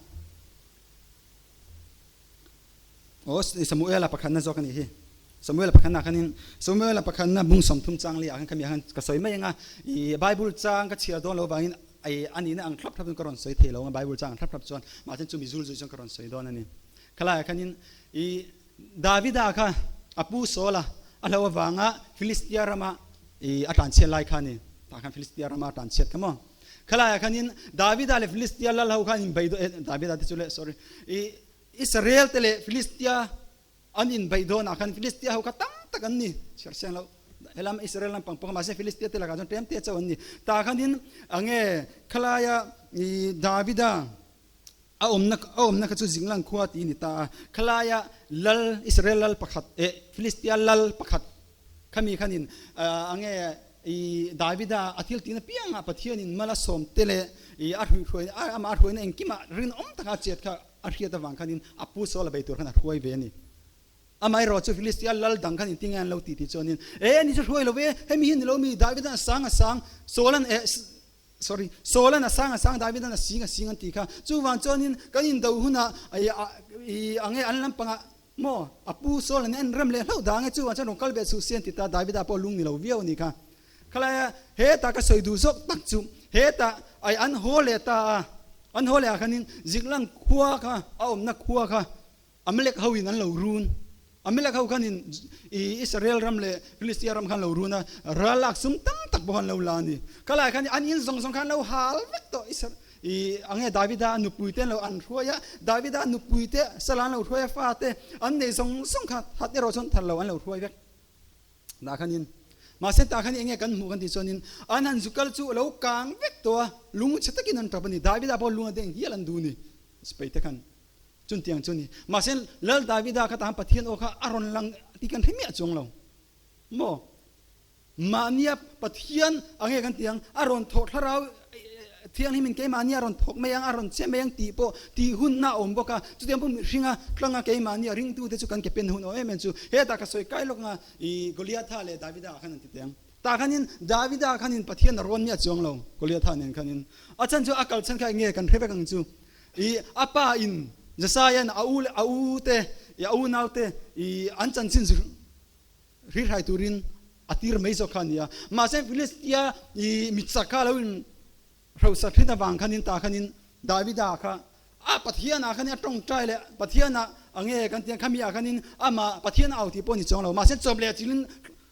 O Samuela pakhatna zawk ani hi. Samuela pakhatna khanin Samuela pakhatna bung 30 chang li ah khan khami khan ka sawi mai anga i Bible chang ka chhiar dawn lo wangin ai ani na ang thlap thlap ka rawn sawi thei lo anga Bible chang thlap thlap chuan mahse chu mi zul zui chuan ka rawn sawi dawn ani. Khalai khanin i Davida kha a pu Saula a hlo avanga Filistia rama i a tlanchhiat lai kha a ni. Tah khan Filistia rama a tlanchhiat kha maw? Khalaiah khanin Davida leh Filistia lal ho khan inbeih dawn, eh Davida te chu leh sorry, i Israel te leh Filistia an inbeih dawnah khan Filistia ho kha tam tak an ni, chhiar seng loh. Helam Israel lampang pawh kha mahse Filistia te lakah chuan tlem te chauh an ni. Tah khanin enge khalaia i Davida A awmna a awmna kha chu Zinglang khua tih a ni ta a. Khalaia lal, Israel lal pakhat eh Filistia lal pakhat khami khanin a nge i Davida a thil tihna piangah Pathianin mal a sawm te leh i a hruihhruaina amah a hruaina engkimah rinawm taka a chet kha a hriat avang khanin a pu Saul a bei tur khan a hruai ve a ni. Amaherawh chu Filistia lal dang khan engtin nge an lo tih tih chuanin, E ani chu hruai lo ve, hemi hi ni lo mi Davida'n a sang a sang, Saula'n eh Sorry, Saula'n a sang a sang, Davida'n a sing a sing an tih kha. Chuvang chuanin kan indo hunah i ang e an lampangah maw a pu Saula'n en rem leh hlauh dang e, chuvang chuan rawn kal ve chhuh si an ti ta, Davida pawh lung ni lo viau a nih kha. Khalaia hetah ka sawi duh zawk tak chu hetah ai an haw leh ta a, an haw leh ah khanin Ziklang khua kha a awmna khua kha Amalek ho in an lo run. Amalek ho khan in i Israel ram leh Filistia ram khan lo run a, ral lak sum tam tak pawh an lo la a ni. Khalai khan an in zawng zawng khan lo hal vek tawh Isra i ange Davida nupui te an lo an hruai a, Davida nupui te sala an lo hruai a, fa te an nei zawng zawng kha that erawh chuan that lo an lo hruai vek. Tah khan in mahse tah khan enge kan hmuh kan tih chuan in an han zu kal chu a lo kang vek tawh a, lung chhe takin an tap a ni. Davida pawh lung a deng hial an duh a ni. Sipai te khan chuntiang chu ni. Mahse Lal Davida kha tahan Pathian aw kha a rawn lang tih kan hre miah chuang lo maw? Mahnia Pathian a nge kan ti ang, a rawn thawh thlarau thianghlimin keimahni a rawn thawk mai ang, a rawn che mai ang tih pawh tih hunna a awm bawk a. Chutiang pawh mihringa tlanga keimahni a ringtute chu kan ke pen hun awm em em chu. Hetah ka sawi kai lawk anga i Goliatha leh Davida ah khan an ti teh ang. Tah khanin Davida khanin Pathian a rawn miah chuang lo, Goliatha nen khanin. A chhan chu a kal chhan kha eng nge kan hre vek ang chu. I a pa in Jesaia'n a u leh a u te, i a unau te i an chanchin zu hrihhrai turin a tir mai zawk kha a ni a. Mahse Filistia i mitchak kha lo in hrosak hrin avang khanin tah khanin Davida kha a Pathian ah khanin a tawngtai leh Pathian ah a nge kan ti ang khami ah khanin amah Pathian a au tih pawh a ni chuang lo. Mahse chawp leh chilin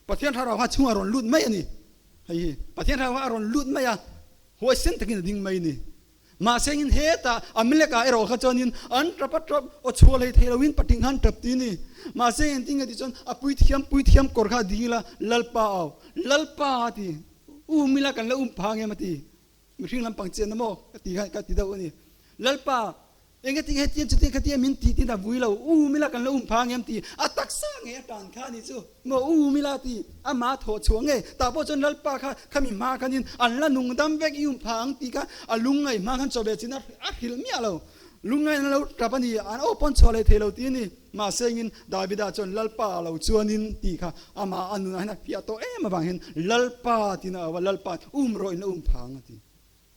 Pathian thlarau kha chhungah a rawn lut mai a ni. Hei hi Pathian thlarau kha a rawn lut mai a, huaisen takin a ding mai a ni. Mahse in hetah Amalek-ah erawh kha chuanin an tap a tap, aw chhuah hlei thei loin patling kha an tap ti a ni. Mahse engtin nge tih chuan a puithiam puithiam kawr kha a ding ila, Lalpa au, Lalpa a ti, um ila kan la um pha ngem a ti. Mihring lampang chian na maw ka ti kha ka ti deuh a ni. Lalpa, engati nge hetiang chutiang khatiang min tih tiin a vui lo, um ila kan la um pha ngem ti, a taksa ngei a tan kha a ni chu maw, um ila ti, amah thawh chhuah ngei, tah pawh chuan Lalpa kha khami hma khanin an la nung dam vek i um pha ang tih kha a lungngaih hma khan chawlh leh chin a hrilh miah lo, lungngaih an lo tap a ni, an aw pawn chhuah leh thei lo ti a ni. Mahse engin Davida chuan Lalpa a lo chuanin tih kha amah a nunah hian a fiah tawh em avang hian Lalpa tiin a au a, Lalpa um rawh in la um pha ang a ti.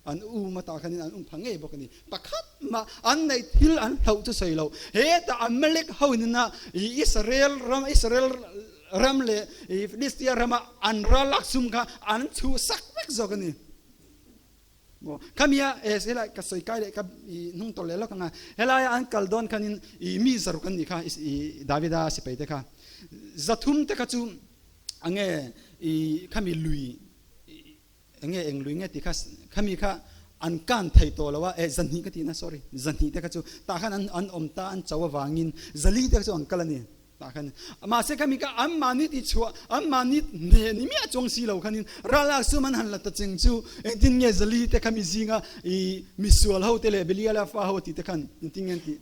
An um atah khanin an um pha ngei bawk a ni. Pakhat mah an neih thil an hlauh chu sawi lo. Hetah Amalek ho inina Israel ram, Israel ram leh Philistia rama an ral lak sum kha an chhuhsak vek zawk a ni. Maw khamia e helai ka sawi kai leh ka i hnung tawlh leh lawk anga helaia an kal dawn khanin i mi zaruk an nih kha i Davida sipai te kha zathum te kha chu ange i khami lui enge eng lui nge tih kha khami kha an kan thei tawh lo a e zahnih ka tih na sorry zahnih te kha chu tah khan an an awm ta an cho avangin zali te kha chu an kal a ni. Tah khan mahse khami kha anmahni tih chhuah anmahni hneh ni miah chuang si lo khanin ralak sum an han la ta cheng chu engtin nge zali te khami zinga i misual ho te leh Beliala fa ho tih te khan engtin nge an tih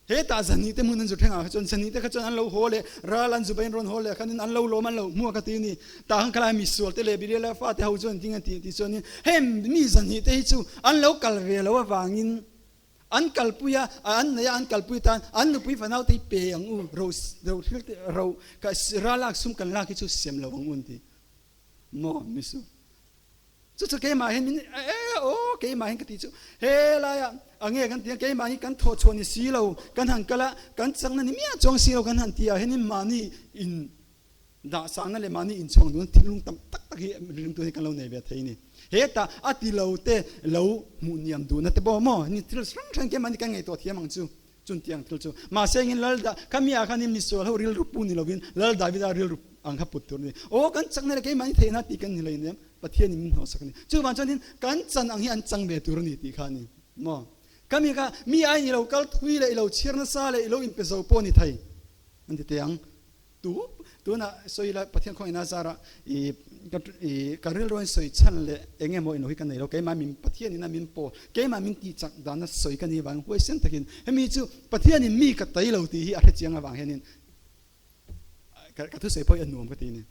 hetah zahnih te hmun an zu thlengah kha chuan zahnih te kha chuan an lo haw leh ral an zu bain rawn haw leh khanin an lo lawm an lo hmuak a ti ni tah khan khalai misual te leh Beliala fa te ho chuan engtin nge an tih tih chuanin heng mi zahnih te hi chu an lo kal ve lo avangin An kalpui a, an nei a, an kalpui tan an nupui fanau te hi pe ang u, ro ro thil te ro ka ral lak sum kan lak hi chu sem lo ang u an ti. Maw misu. Chu chu keimah hian min e aw keimah hian ka ti chu he laia a nge kan ti a keimah hi kan thawh chhuah ni si lo kan han kal a kan chakna ni miah chuang si lo kan han ti ah hianin mahni in Dah sangna leh mahni inchhuang dun thinlung tam tak tak hi ringtu hi kan lo nei ve thei a ni. Hetah a ti lo te lo hmuh niam duhna te pawh maw ni thil hrang hrang ke mahni kan ngaihtuah thiam ang chu chuntiang thil chu. Mahse engin Lal Da khami ah khanin misual ho rilru pu ni lovin Lal Davida rilru ang kha put tur a ni. Aw kan chakna leh keimahni theihna tih kan ni lo in em Pathianin min hnawhsak a ni. Chuvang chuanin kan chan ang hi an chang ve tur a ni tih kha a ni maw. Khami kha mi aiin i lo kal thui leh i lo chhiar nasa leh i lo inpe zo pawh a ni thei an ti teh ang. Tu tunah sawi ila Pathian khawngaih na zarah i ka i ka rilruain sawi chhan leh eng emaw ilo hi ka nei lo keimah min Pathian in a min pawl keimah min tih chak dana sawi ka nih vangin huaisen takin hemi chu Pathian in mi ka tai lo tih hi a hre chiang avang hianin ka ka thusawi pawh hi a nuam ka ti a ni.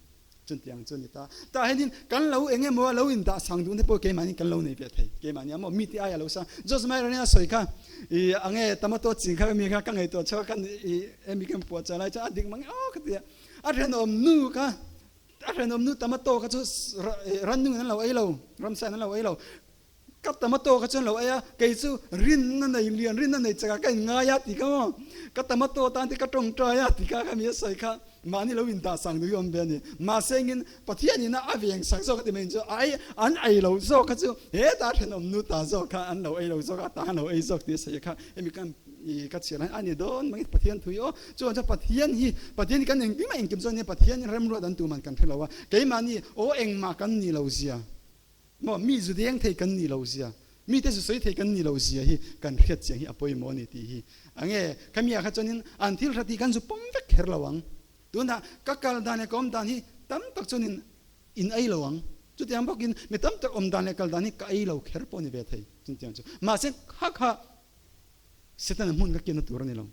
Chutiang chu a ni ta. Tah hianin kan lo eng emaw lo indah sang duhna pawh keimahni kan lo nei ve thei. Keimahni a maw mi te aia lo sang. Jose Maria nen a sawi kha i ange tomato ching kha mi kha ka ngaihtuah chhuak khan i emi kan puah chah lai chuan a dik mang aw ka ti a. A rinawm nu kha a rinawm nu tomato kha chu rannung in an lo ei lo, ramsa in an lo ei lo. Ka tomato kha chuan lo ei a, kei chu rinna nei lian, rinna nei chakah ka inngai a ti kha maw? Ka tomato tan te ka tawngtai a ti kha kha mi a sawi kha mahni lo indah sang duh hi awm ve a ni. Mahse engin Pathian ina a veng sak zawk a ti mai chu ai an ei lo zawk kha chu hetah thenawm nu ta zawk kha an lo ei lo zawk a, ta an lo ei zawk tih a sawi kha hemi kan i ka chhiar hian a ni dawn mai Pathian thui aw. Chuan chuan Pathian hi Pathian hi kan engkim a engkim chuan nia Pathian remruat an tuman kan hre lo a, keimahni aw engmah kan ni lo zia. Maw, mi zu deng thei kan nih lo zia, mite zu sawi thei kan nih lo zia hi kan hriat chiang hi a pawimawh a ni tih hi. A nge, khami ah kha chuanin an thil hra tih kan zu pawm vek kher lo ang. Tunah ka kal dan leh ka awm dan hi tam tak chuanin in ei lo ang. Chutiang bawkin mi tam tak awm dan leh kal dan hi ka ei lo kher pawh a ni ve thei chutiang chu. Mahse kha kha. Setana hmun ka kianna tur a ni lo.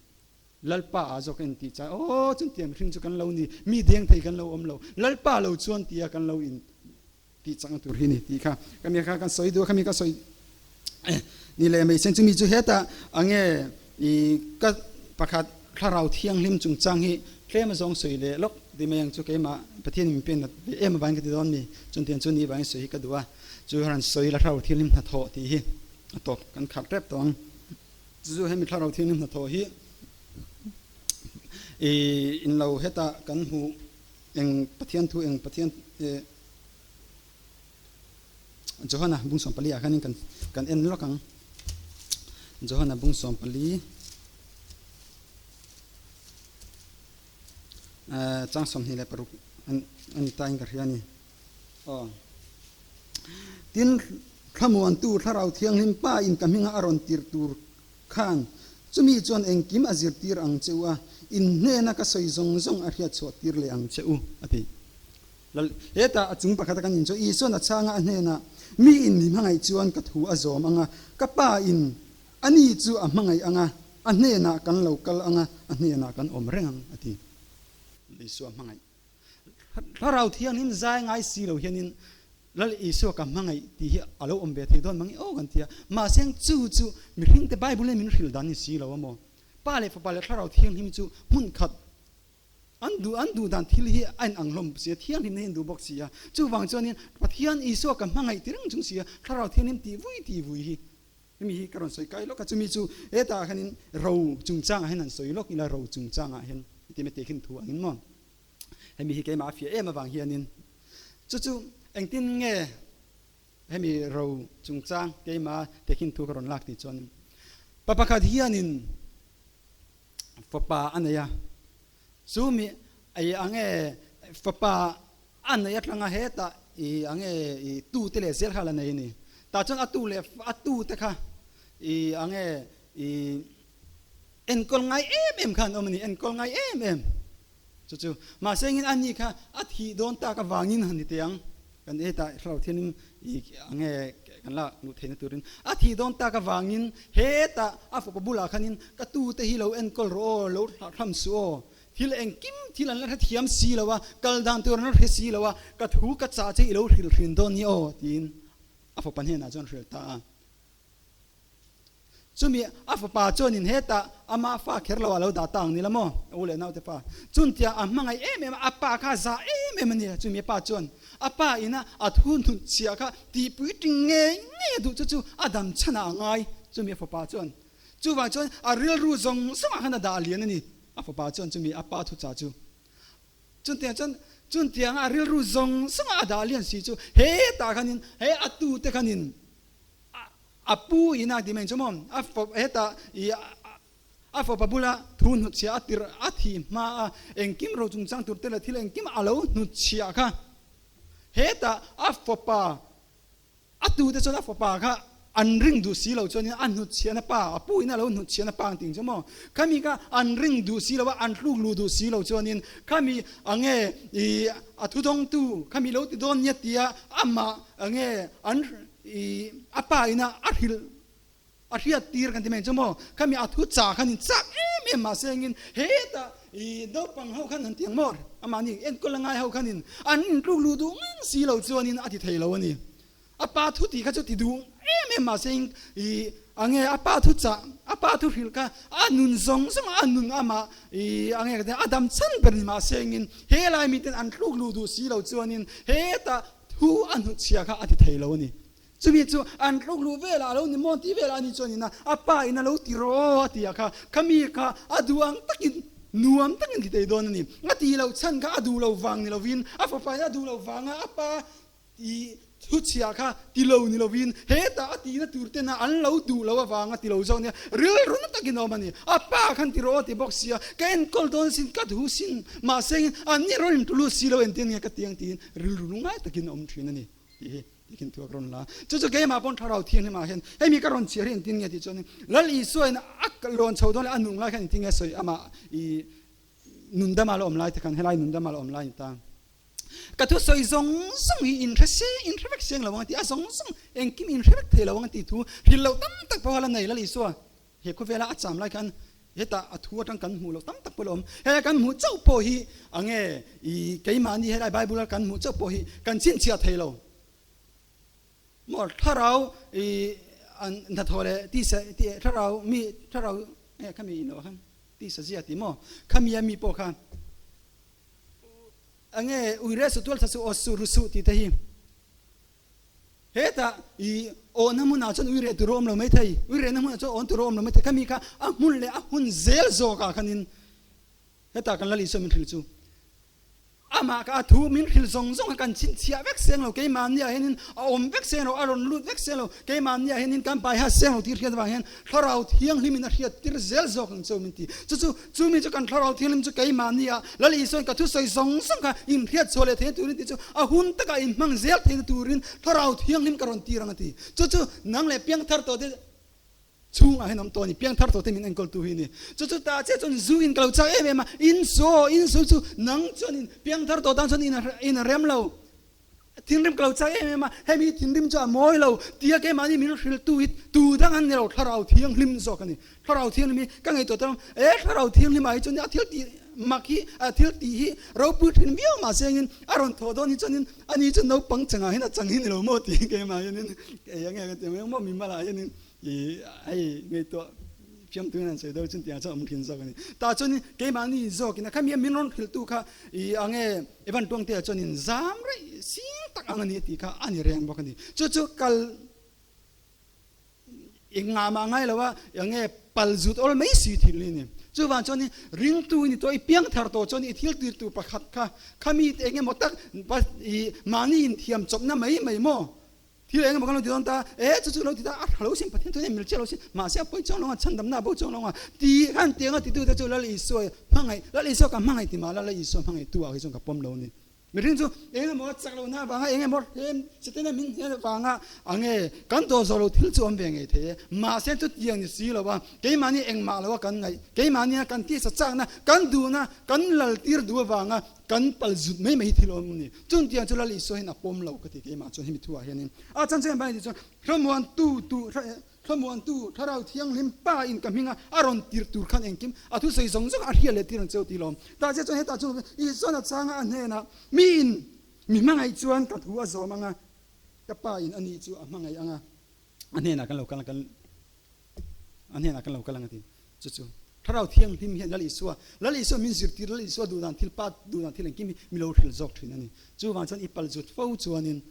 Lalpa ah zawk en tih chai aw chun tiang mihring chu kan lo ni, mi deng thei kan lo awm lo, Lalpa lo chuan tia kan lo in tih chakna tur hi ni tih kha ka mi kha kan sawi duh a, khami ka sawi ni leh mai sen chumi chu hetah ange i ka pakhat thlarau thianghlim chungchang hi tlem azawng sawi leh lawk ti mai ang chu keimah Pathian in min pek nat ve em avangin ka ti dawn mi chun tiang chu ni vangin sawi hi ka duh a, chu ran sawi la thlarau thianghlim hnathawh tih hi a tawp kan khar tep tawh ang. Chu hemi thlarau thianghlim hnathawh hi i in lo hetah kan hmuh eng Pathian thu eng Pathian Johana bung 14 ah khanin kan kan en lawk ang. Johana bung 14 chang 26 an ani ta in ka hria ni. Aw. Tin, Thlamuantu Thlarau Thianghlim Pa in ka hminga a rawn tir tur khan chumi chuan engkim a zirtir ang che u a, in hnena ka sawi zawng zawng a hriatchhuah tir leh ang che u, a ti. Lal, hetah a chung pakhata kan in chu Isua'n a chhanga a hnenah, Mi in mi hmangaih chuan ka thu a zawm ang a, ka Pa in ani chu a hmangaih ang a, a hnenah kan lo kal ang a, a hnenah kan awm reng ang, a ti. Isua hmangaih. Thlarau Thianghlim zai ngai si lo hianin Lal Isua ka hmangaih tih hi a lo awm ve thei dawn mang aw kan ti a. Mahse chu chu mihringte Bible in min hrilh dan ni si lo a maw? Pa leh Fapa leh Thlarau Thianghlim chu hmun khat an duh an duh dan thil hi a inang hlawm si a, Thianghlimna hi an duh bawk si a. Chuvang chuanin Pathian Isua ka hmangaih ti reng chung si a, Thlarau Thianghlim tih vui tih vui hi hemi hi ka rawn sawi kai lawk a. Chumi chu hetah khanin ro chungchangah hian han sawi lawk ila, ro chungchangah hian heti mai tehkhin thu angin maw? Hemi hi keimah a fiah em avang hianin chu chu engtin nge hemi ro chungchang keimah tehkhin thu ka rawn lak tih chuan pa pakhat hianin fapa a nei a, chu mi ei ange fapa a nei atanga hetah i ange i tu te leh zel kha la nei a ni. Tah chuan a tu leh a tu te kha i ange i enkawl ngai em em kha an awm a ni, enkawl ngai em em chu chu. Mahse engin ani kha a thih dawn tak avangin han ni teh ang, kan hetah thlarau thianin i ange kan lak luh theihna turin a thih dawn tak avangin hetah a fapa bulah khanin ka tute hi lo enkawl rawh aw, lo hlahhlam suh aw, thil engkim thil an la hrethiam si lo a, kal dan tur an la hre si lo a, ka thu ka chah che i lo hrilh hrin dawn ni aw tiin a fapa hnenah chuan hrilh ta a. Chumi a fapa chuanin hetah ama fa kher lo a lo dah ta ang ni la maw? A u leh naute pa chun tia a hmangaih em em a, a pa kha za em em a ni. Chumi a pa chuan a pa ina a thu hnut chhiah kha tihpui ting ngei ngei a duh chu chu a dam chhanah a ngai. Chumi a fapa chuan chuvang chuan a rilru zawng zawngah khan a dah lian a ni. A fapa chuan chumi a pa thuchah chu Chutiang chuan chuntianga a rilru zawng zawnga a dah lian si chu hetah khanin he a tute khanin a pu ina ti mai chu maw a fawp hetah i a fawpa bula thu hnutchhiah a tirh a thih hma a engkim ro chungchang tur te leh thil engkim a lo hnutchhiah kha hetah a fawpa A tute chuan a fapa kha an ring duh si lo chuanin a hnutchhiahna pa, a pu in a lo hnutchhiahna pa ang ting chu maw? Khami kha an ring duh si lo a, an tluk luh duh si lo chuanin khami ange i a thudawngtu khami lo ti dawn nia tia amah ange an i a pa ina a hrilh a hriat tir kan ti mai chu maw? Khami a thu chah khan in chak em em mahse engin hetah i naupang ho khan han ti ang maw? Amahni enkawl a ngai ho khanin an intluk luh duh ngang si lo chuanin a ti thei lo a ni. A pa thu tih kha chu ti duh em em mahse eng i ange a pa thu chah a pa thu hrilh kha a nun zawng zawng a nun amah i ange ka ti a dam chhan ber ni mahse engin helai miten an tluk luh duh si lo chuanin hetah thu a hnutchhia kha a ti thei lo a ni. Chumi chu an tluk luh velah a lo ni maw tih velah a ni chuan ina a pa in a lo ti rawh a ti a kha, khami kha a duh ang takin nuam takin ti thei dawn a ni. A tih loh chhan kha a duh lo vang ni lovin a fapa in a duh loh vanga a pa i thuchhiah kha ti lo ni lovin hetah a tihna tur tena an lo duh loh avanga ti lo zawk nia rilru na takin a awm a ni. A pa khan ti rawh a ti bawk sia, ka enkawl dawn sin, ka duh sin, mahse an ni rawn intulut si lo entir nge ka ti ang tiin rilru lungngai takin a awm thin a ni tih hi. Tikin thu a rawn la. Chu chu keimah pawn thlarau thianghlim ah hian hemi ka rawn chhiar hi engtin nge tih chuan Lal Isua in a lawn chho dawn leh a nung lai khan engtin nge sawi amah i nundama la awm lai te khan helai nundama la awm lai ni ta. Ka thu sawi zawng zawng hi in hre seng in hre vek seng lo ang a ti a zawng zawng engkim in hre vek thei lo ang a tih thu hrilh loh tam tak pawh a la nei Lal Isua. He khawvela a cham lai khan hetah a thu atang kan hmuh loh tam tak pawh a awm. Helai kan hmuh chauh pawh hi ange i keimahni helai Bible a kan hmuh chauh pawh hi kan chhinchhiah thei lo. Maw thlarau i an hnathawh leh tisa ti thlarau mi thlarau nge khami in loh khan tisa zia ti maw khami a mi pawh kha ange uire su tual tha su aw su ru su tih te hi. Hetah i awhna hmunah chuan ui reh tur a awm lo maithei, ui rehna hmunah chuan awn tur a awm lo maithei. Khami kha a hmun leh a hun zel zawkah khanin hetah kan Lal Isua min hrilh chu amah kha a thu min hrilh zawng zawng kha kan chhinchhiah vek seng lo, keimahniah hianin a awm vek seng lo, a rawn lut vek seng lo, keimahniah hianin kan pai hat seng lo tih hriat avang hian Thlarau Thianghlimin a hriat tir zel zawk ang cheu min ti. Chu chu Chumi chu kan Thlarau Thianghlim chu keimahni ah Lal Isuain ka thusawi zawng zawng kha inhriat chhuah leh theihna turin tih chu a hun takah inhmang zel theihna turin Thlarau Thianghlim ka rawn tir ang a ti. Chu chu nang leh piangthar tawhte chhungah hian awm tawh a ni, piangthar tawhte min enkawltu hi a ni. Chu chu tah chiah chuan zu in ka lo chak em em a, in saw, in saw chu nang chuanin piangthar tawh tan chuan in a rem lo. Thinrim ka lo chak em em a, hemi thinrim chu a mawi lo tia keimahni min hrilhtu hi tu dang an ni lo, Thlarau Thianghlim zawk a ni. Thlarau Thianghlim hi ka ngaihtuah ta e, Thlarau Thianghlim ah hi chuan a thil tih mak hi, a thil tih hi ropui thin viau mah se engin a rawn thawh dawn hi chuanin ani chu naupang changah hian a chang hi ni lo maw tih keimah hianin ei ange ka ti mai maw mimal ah hianin i hei ngaihtuah fiam tuin an sawi deuh chuan tiang chuan awm thin zawk a ni. Tah chuanin keimahni zawkin a khami a min rawn hrilhtu kha i ange Evan Tuangtea chuanin zam rei sing tak ang a ni tih kha a ni reng bawk a ni. Chu chu kal i ngah mah ngai lo a, enge pal zut awl mai si thil hi a ni. Chuvang chuanin ringtu i ni tawh, i piang thar tawh chuan i thil tirtu pakhat kha khami eng emaw tak i mahni inthiam chawpna mai mai maw? Thil eng emaw kan lo ti dawn ta, e chu chu lo ti ta, a tha lo sin, Pathian thu hian mil chiah lo sin, mahse a pawi chuang lo ang, chhandamna a bo chuang lo ang ti khan tianga titute chu Lal Isua hmangaih, Lal Isua ka hmangaih ti mah la, Lal Isua hmangaihtu ah hi chuan ka pawm lo a ni. Mihring chu eng emaw a chak lohna avanga eng emaw hrem Setana min hnial avanga ange kan dawh zawh lo thil chu awm ve ngei thei e, mahse chutiang ni si lo a, keimahni engmah lo a kan ngaih, keimahni a kan tisa chakna, kan duhna, kan lal tir duh avanga Kan pal zut mai mai hi thil awm ni. Chung tiang chu Lal Isua hian a pawm lo ka ti keimah chuan hemi thuah hianin. A chan chuan Bible chuan Thlamuantu tu Thlamuantu Thlarau Thianghlim Pa in ka hminga a rawn tirh tur khan engkim a thusawi zawng zawng a hriat leh tir ang cheu ti lawm. Tah chiah chuan hetah chuan Isua'n a changa a hnenah mi in mi hmangaih chuan ka thu a zawm anga ka Pa in ani chu a hmangaih anga a hnenah kan lo kal kan A hnenah kan lo kal ang a ti. Chu chu Thlarau Thianghlim hian Lal Isua, Lal Isua min zirtir, Lal Isua duh dan thil, Pa duh dan thil engkim hi mi lo hrilh zawk thin a ni. Chuvang chuan i pal zut fo chuanin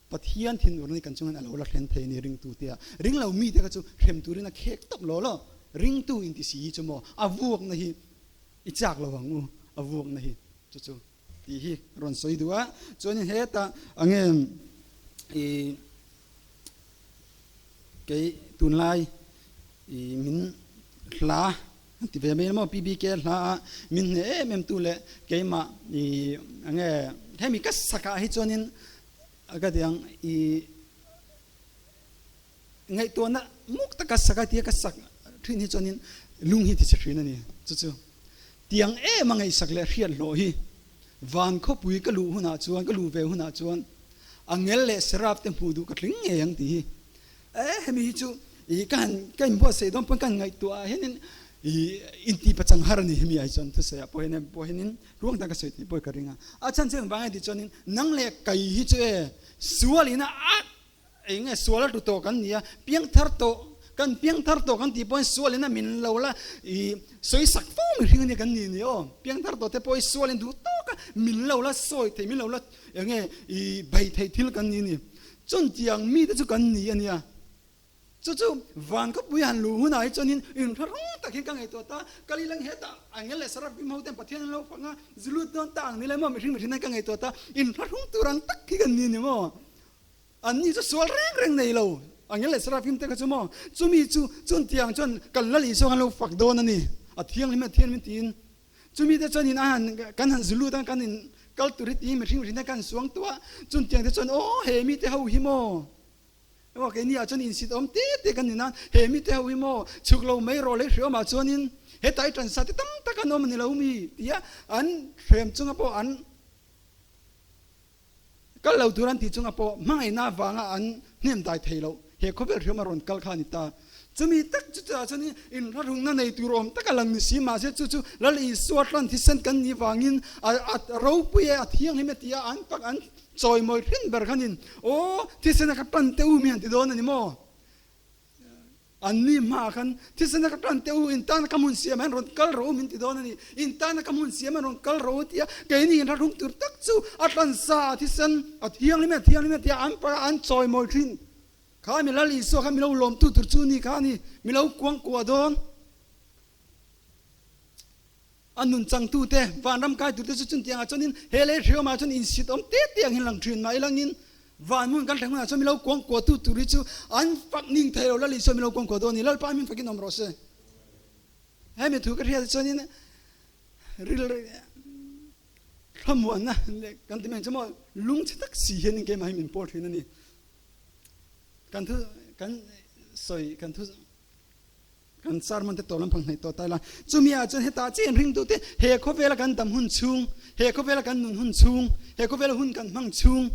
Pathian thinurna hi kan chungin a lo la hlen thei a ni ringtu tia. Ring lo mite kha chu hrem turin a khek tawp law law. Ringtu inti si hi chu maw a vuakna hi i chak lo ang u, a vuakna hi chu chu tih hi rawn sawi duh a. Chuanin hetah ange i. Kei tunlai i min hla an ti ve mai maw PBK hla a min hne em em tu leh keimah i enge hemi ka sakah hi chuanin ka ti ang i ngaihtuahna muk taka saka tia ka sak thin hi chuanin lung hi ti chhe thin a ni chu chu tiang em a ngaihsak leh hriat hlawh hi van khawpui ka luh hunah chuan ka luh ve hunah chuan Angel leh Seraph te hmuh duh ka tling ngei ang tih hi. E, hemi hi chu i ka han ka inbuatsaih dawn pawn ka han ngaihtuah ah hianin i inti pachang har a ni hemi ah hi chuan thusawi ah pawh hian pawh hianin ruang tan ka sawi tih pawh ka ring a. A chhan chu engvang nge tih chuanin nang leh kai hi chu e sual ina a eng nge sual a tlu tawh kan ni a, piangthar tawh kan piangthar tawh kan tih pawhin sual ina min lo la i sawi sak fo mihring a nia kan ni ni aw. Piangthar tawh te pawh hi sual in duh tawk a min lo la sawi thei min lo la Enge i bei theih thil kan ni ni? Chuntiang mite chu kan ni a nia. Chu chu van khawpui han luh hunah hi chuanin inhlarung tak hian ka ngaihtuah ta. Kalilang hetah Angel leh Seraphim ho ten Pathian an lo fak a, zu lut dawn ta ang ni le maw mihring mihring hian ka ngaihtuah ta. Inhlarung tur ang tak hi kan ni ni maw? Anni chu sual reng reng nei lo. Angel leh Seraphim te kha chu maw? Chumi chu chuntiang chuan kan Lal Isua khan lo fak dawn a ni. A thianghlim a thianghlim tiin. Chumi te chuan in a han kan han zu lut a, kan in kal tur hi tiin mihring mihring te kan suang tuah a, chuntiang te chuan aw he mite ho hi maw aw keini ah chuan insit awm te te kan ni nan he mite ho hi maw chhuk lo mai rawh leh hriawm ah chuanin hetah i tansa te tam tak an awm a ni lo mi tia an hrem chunga pawh an Kal lo tur an tih chunga pawh hmangaihna avanga an hnem dai thei loh. He khawvel hriam a rawn kal kha a ni ta. Chumi tak chu chutah chuan inrarungna nei tur awm tak a lang ni si. Mahse chu chu Lal Isua tlan thisen kan nih vangin a ropui e, a thianghlim e tia an pak an chawimawi hrin ber khanin aw thisen a ka tan teh u mi han ti dawn a ni maw? An ni hmaah khan thisen a ka tan teh u, in tana ka hmun siam hian rawn kal rawh u min ti dawn a ni. In tana ka hmun siam hian rawn kal rawh u tia keini inrarung tur tak chu a tlan sa a thisen a thianghlim e, a thianghlim e tia an pak a an chawimawi hrin. Kha mi Lal Isua kha mi lo lawmtu tur chu ni kha a ni, mi lo kuang kuah dawn. A nun changtute, vanram kai turte chu chuntiangah chuanin he lei hriawmah chuan insit awm te te angin lang thin mah ilangin van hmun kan thleng hunah chuan mi lo kuang kuahtu tur hi chu an fak ning thei lo, Lal Isua mi lo kuang kuah dawn a ni, Lalpa min fakin awm rawh se. Hemi thu ka hriat chuanin ril thlamuanna leh kan ti mai ang chu maw lungchhe tak si hianin keimah hi min pawl thin a ni. Kan thu kan sawi kan thu kan sermon te tawh lampang hnaih tawh ta ila chumi ah chuan hetah chiah in ringtu te he khawvela kan dam hun chhung he khawvela kan nun hun chhung he khawvela hun kan hmang chhung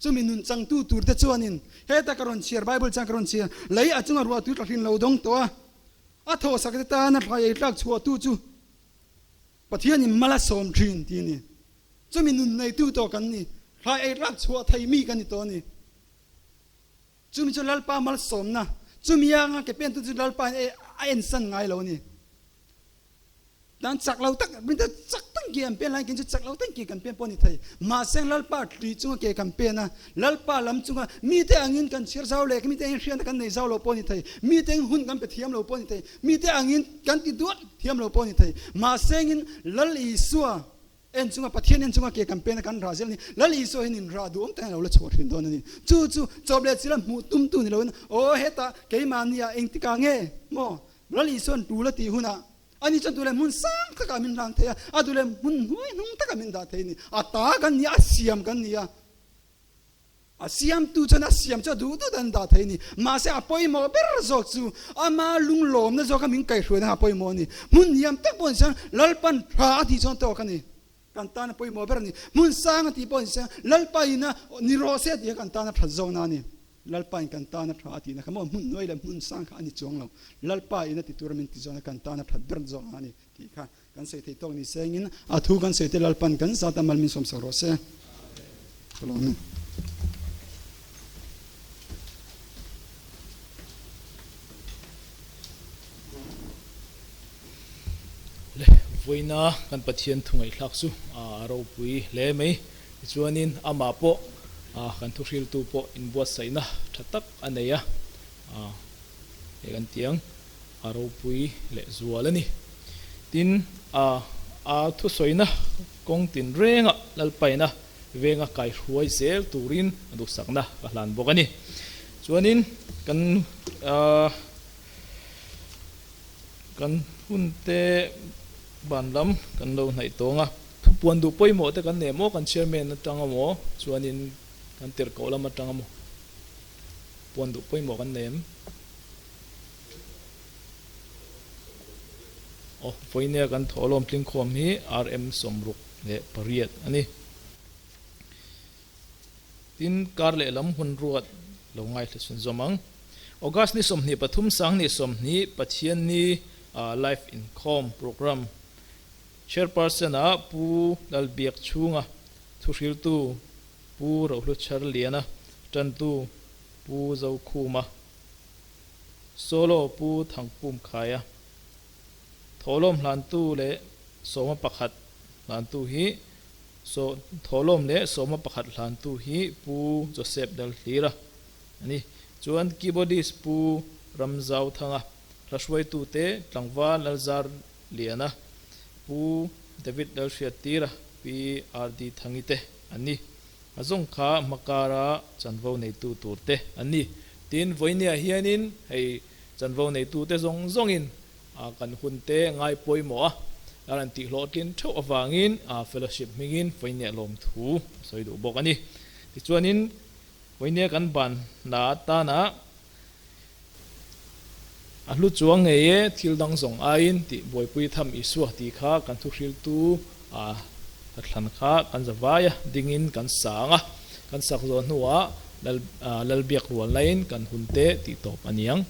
chumi nun changtu tur te chuanin heta ka rawn chhiar bible chuan ka rawn chhiar lei a chunga ruah tui tla hrin lo dawng tawh a a thawhsak te tana thlai ei tlak chhuah tu chu Pathian in mal a sawm thin ti a ni. Chumi nun neitu tawh kan ni. Thlai ei tlak chhuah thei mi kan ni tawh a ni. Chumi chu Lalpa malsawmna, chumi anga ke pen tu chu Lalpa in a ensan ngai lo a ni. Tan chak lo tak, min te chak tak ke an pen lai kin chu chak lo tak ke kan pen pawh a ni thei. Mahse Lalpa tui chunga ke kan pen a, Lalpa lam chunga mite angin kan chhiar zau leh mite angin hriatna kan nei zau lo pawh a ni thei. Mite angin hun kan pe thiam lo pawh a ni thei. Mite angin kan ti duat thiam lo pawh a ni thei. Mahse angin Lal Isua en chunga Pathian en chunga ke kan pena kan rah zel a ni. Lal Isua hian in rah duhawm tak hian a lo la chhuah thin dawn a ni. Chu chu chawp leh chila hmuh tumtu ni loin aw hetah keimahnia engtikah nge maw Lal Isua'n tul a tih hunah ani chuan duh leh hmun sang takah min hlang thei a, a duh leh hmun hnuai hnung takah min dah thei a ni. A ta kan ni a, a siam kan ni a. A siamtu chuan a siam chu a duh duh dan dah thei a ni. Mahse a pawimawh ber zawk chu ama lunglawmna zawka min kaihhruaina kha a pawimawh a ni. Hmun hniam tak pawh ni chuan Lalpan tha a tih chuan tawk a ni. Kan tan a pawimawh ber a ni. Hmun sang a tih pawh ni chuan Lalpa ina ni rawh se a tih kha kan tan a that zawkna a ni. Lalpa in kan tan a tha a tihna kha maw hmun hnuai leh hmun sang kha a ni chuang lo. Lalpa ina ti tura min ti zawkna kan tan a that ber zawkna a ni tih kha Kan sawi thei tawk ni sengin a thu kan sawi te Lalpan kan zat a mal min sawmsak rawh se. Ka lawm e. Le vawiina kan Pathian thu ngaihthlak chu a ropui hle mai. Tichuanin amah pawh kan thuhriltu pawh inbuatsaihna tha tak a nei a, hei kan ti ang. A ropui leh zual a ni. Tin, a a thusawina kawng tinrengah Lalpaina venga kaihruai zel turin a duhsakna ka hlan bawk a ni. Chuanin kan kan hunte ban lam kan lo hnaih tawng a, thupuan duh pawimawh te kan nei maw, kan chairman atang emaw, chuanin kan tirhkoh lam atang emaw puan duh pawimawh kan nei em? Aw, vawinia kan thawhlawm tlingkhawm hi RM 68 a ni. Tin, kar lehlam hun ruat lo ngaithla chhun zawm ang. August ni 23 2020 Pathianni Life Inkhawm Programme Chairperson ah Pu Lalbiak Chhunga, Thuhriltu Pu Rohlucharliana, Tantu Pu Zokhuma. Solo Pu Thangpum Khaia thawhlawm hlantu leh sawma pakhat hlantu hi thawhlawm leh sawma pakhat hlantu hi Pu Joseph Dalhlira a ni. Chuan keyboardist Pu Ramzau Thanga, hla hruaitute Tlangval Lalzar Liana, Pu David Lalhriattira, Pi RD Thangi te an ni. A zawng kha hmakara chanvo neitu tur te an ni. Tin, vawinia hianin hei chanvo neitu te zawng zawngin kan hun te ngai pawimawh a, a rawn tih hlawhtlin theuh avangin fellowship hmingin vawinia lawmthu a sawi duh bawk a ni. Tichuanin vawinia kan ban hna atana a hlu chuang ngei e, thil dang zawng aiin tih buaipui tham Isua tih kha kan thuhriltu a thlan kha kan zavai a, dingin kan sang a, kan sak zawh hnuah Lal Lalbiak rual laiin kan hun te tih tawp a ni ang.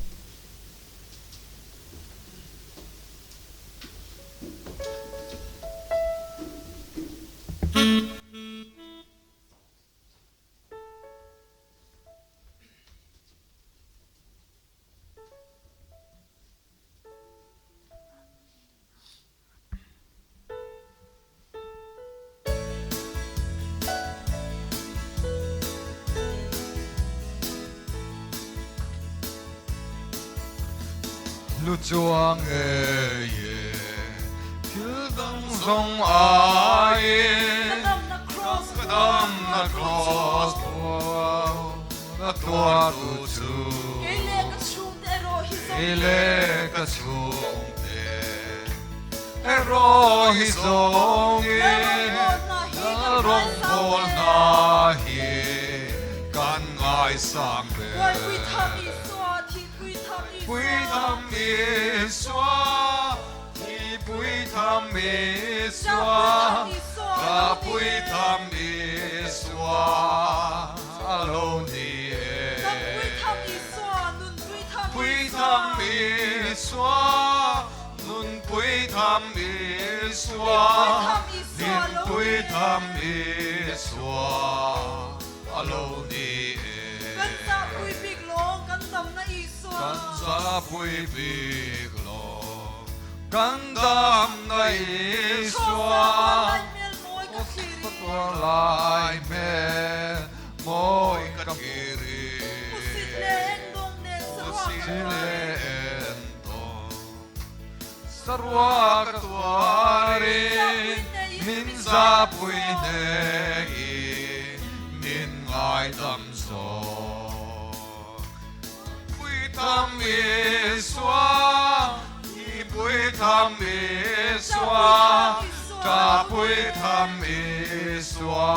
Lu chuang e ye thil dang zawng aiin ka damna cross na tuartu chu kei leh ka chhungte erawh hi zawngin Lalrawngbawlna hi kan ngaisang ber. Pui tham Isua, thi pui tham Isua, ka pui tham Isua a lo ni e. Pui tham Isua, nun pui tham Isua, lim pui tham Isua a lo ni e. Kan zahpui bik lawng kan damna Isua. Kan zahpui bik lawng kan damna Isua. Tuar lai hmel mawi ka thlir i. Hmusit leh endawng nen saruak ka tuar i. Min zahpui hneh i min ngaidam zawk. Pui tham Isua, i pui tham Isua, ta pui tham Isua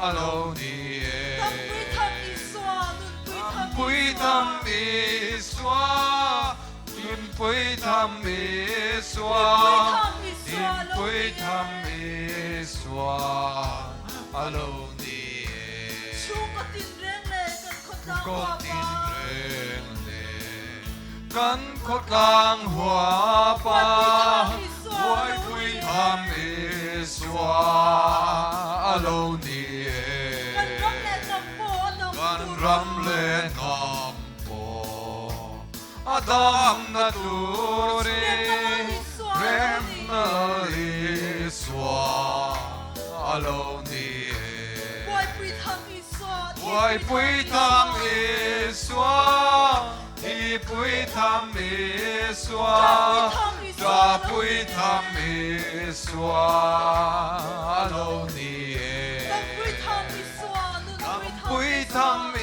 a lo ni e. Pui tham Isua, nun pui tham Isua, hlim pui tham Isua a lo ni e. Chhungkaw tinreng leh kan khawtlang huapa. Chhungkaw tinreng leh kan khawtlang huapa. Buaipui tham Isua a lo ni e. Kan ram leh hnam pawh a dam Kan ram leh hnam pawh a damna turin remna Isua a lo ni e. Buaipui tham Isua, Buaipui tham Isua, thipui tham Isua, ṭahpui tham Isua a lo ni e. Dampui tham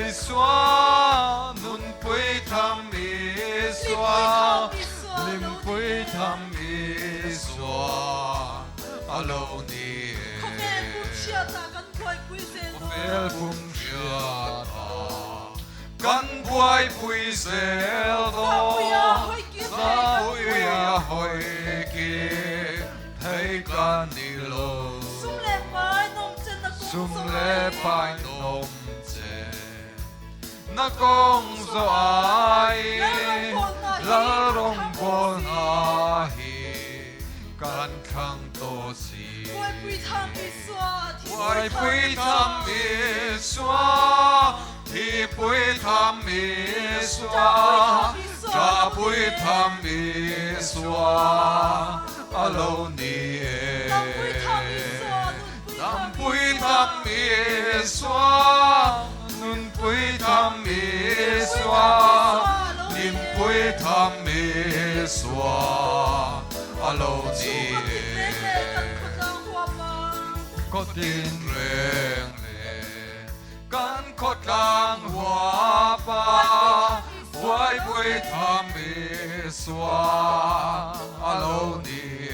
Isua, nunpui tham Isua, hlimpui tham Isua a lo ni e. Khawvel pum hriatah kan buaipui zel dawn. Khawvel pum hriatah kan buaipui zel dawn. Zapuia hawi kir thei ka ni lo. Sum leh pai nawm che na kawng Sum zawh leh ai. pai nawm che na kawng zawh ai. Lal rawngbawlna hi kan thlang tawh si. Buaipui tham Isua, Buaipui tham Isua, thipui tham Isua, ṭahpui tham Isua a lo ni e. Dampui tham Isua, nunpui tham Isua, hlimpui tham Isua a lo ni e. Khaw tin reng leh kan khawtlang huapa, buaipui tham Isua a lo ni e.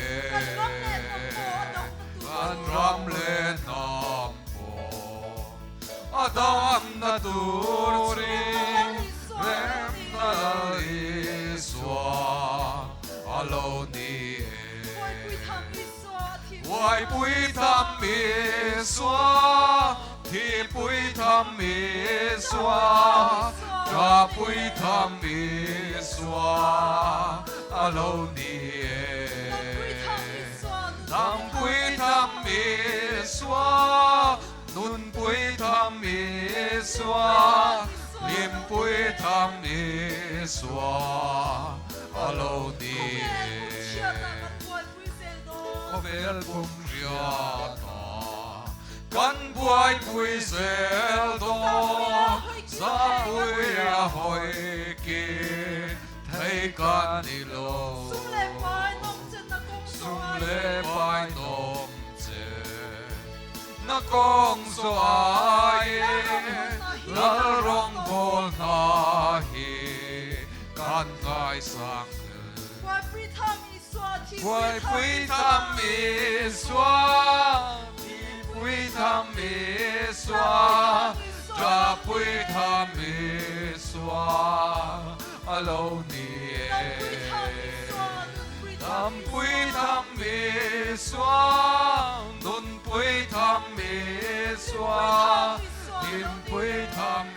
Kan ram leh hnam pawh a damna turin remna Isua a lo ni e. Buaipui tham Isua, thipui tham Isua, Tha pui tham Isua a lo ni e. Dam pui tham Isua, nun pui tham Isua, hlim pui tham Isua a lo ni e. Khawvel pum riata kan buaipui zel dawn, Zahpui a hawi ki thei kan ni lo. Sum leh pai nawm che na kawng zawh aiin Lal rawngbâwl hna hi kan ngaisang hle. Buaipui tham Isua, Thihpui tham Isua, Ṭahpui tham Isua a lo ni e. Dampui tham Isua, Nunpui tham Isua, Hlimpui tham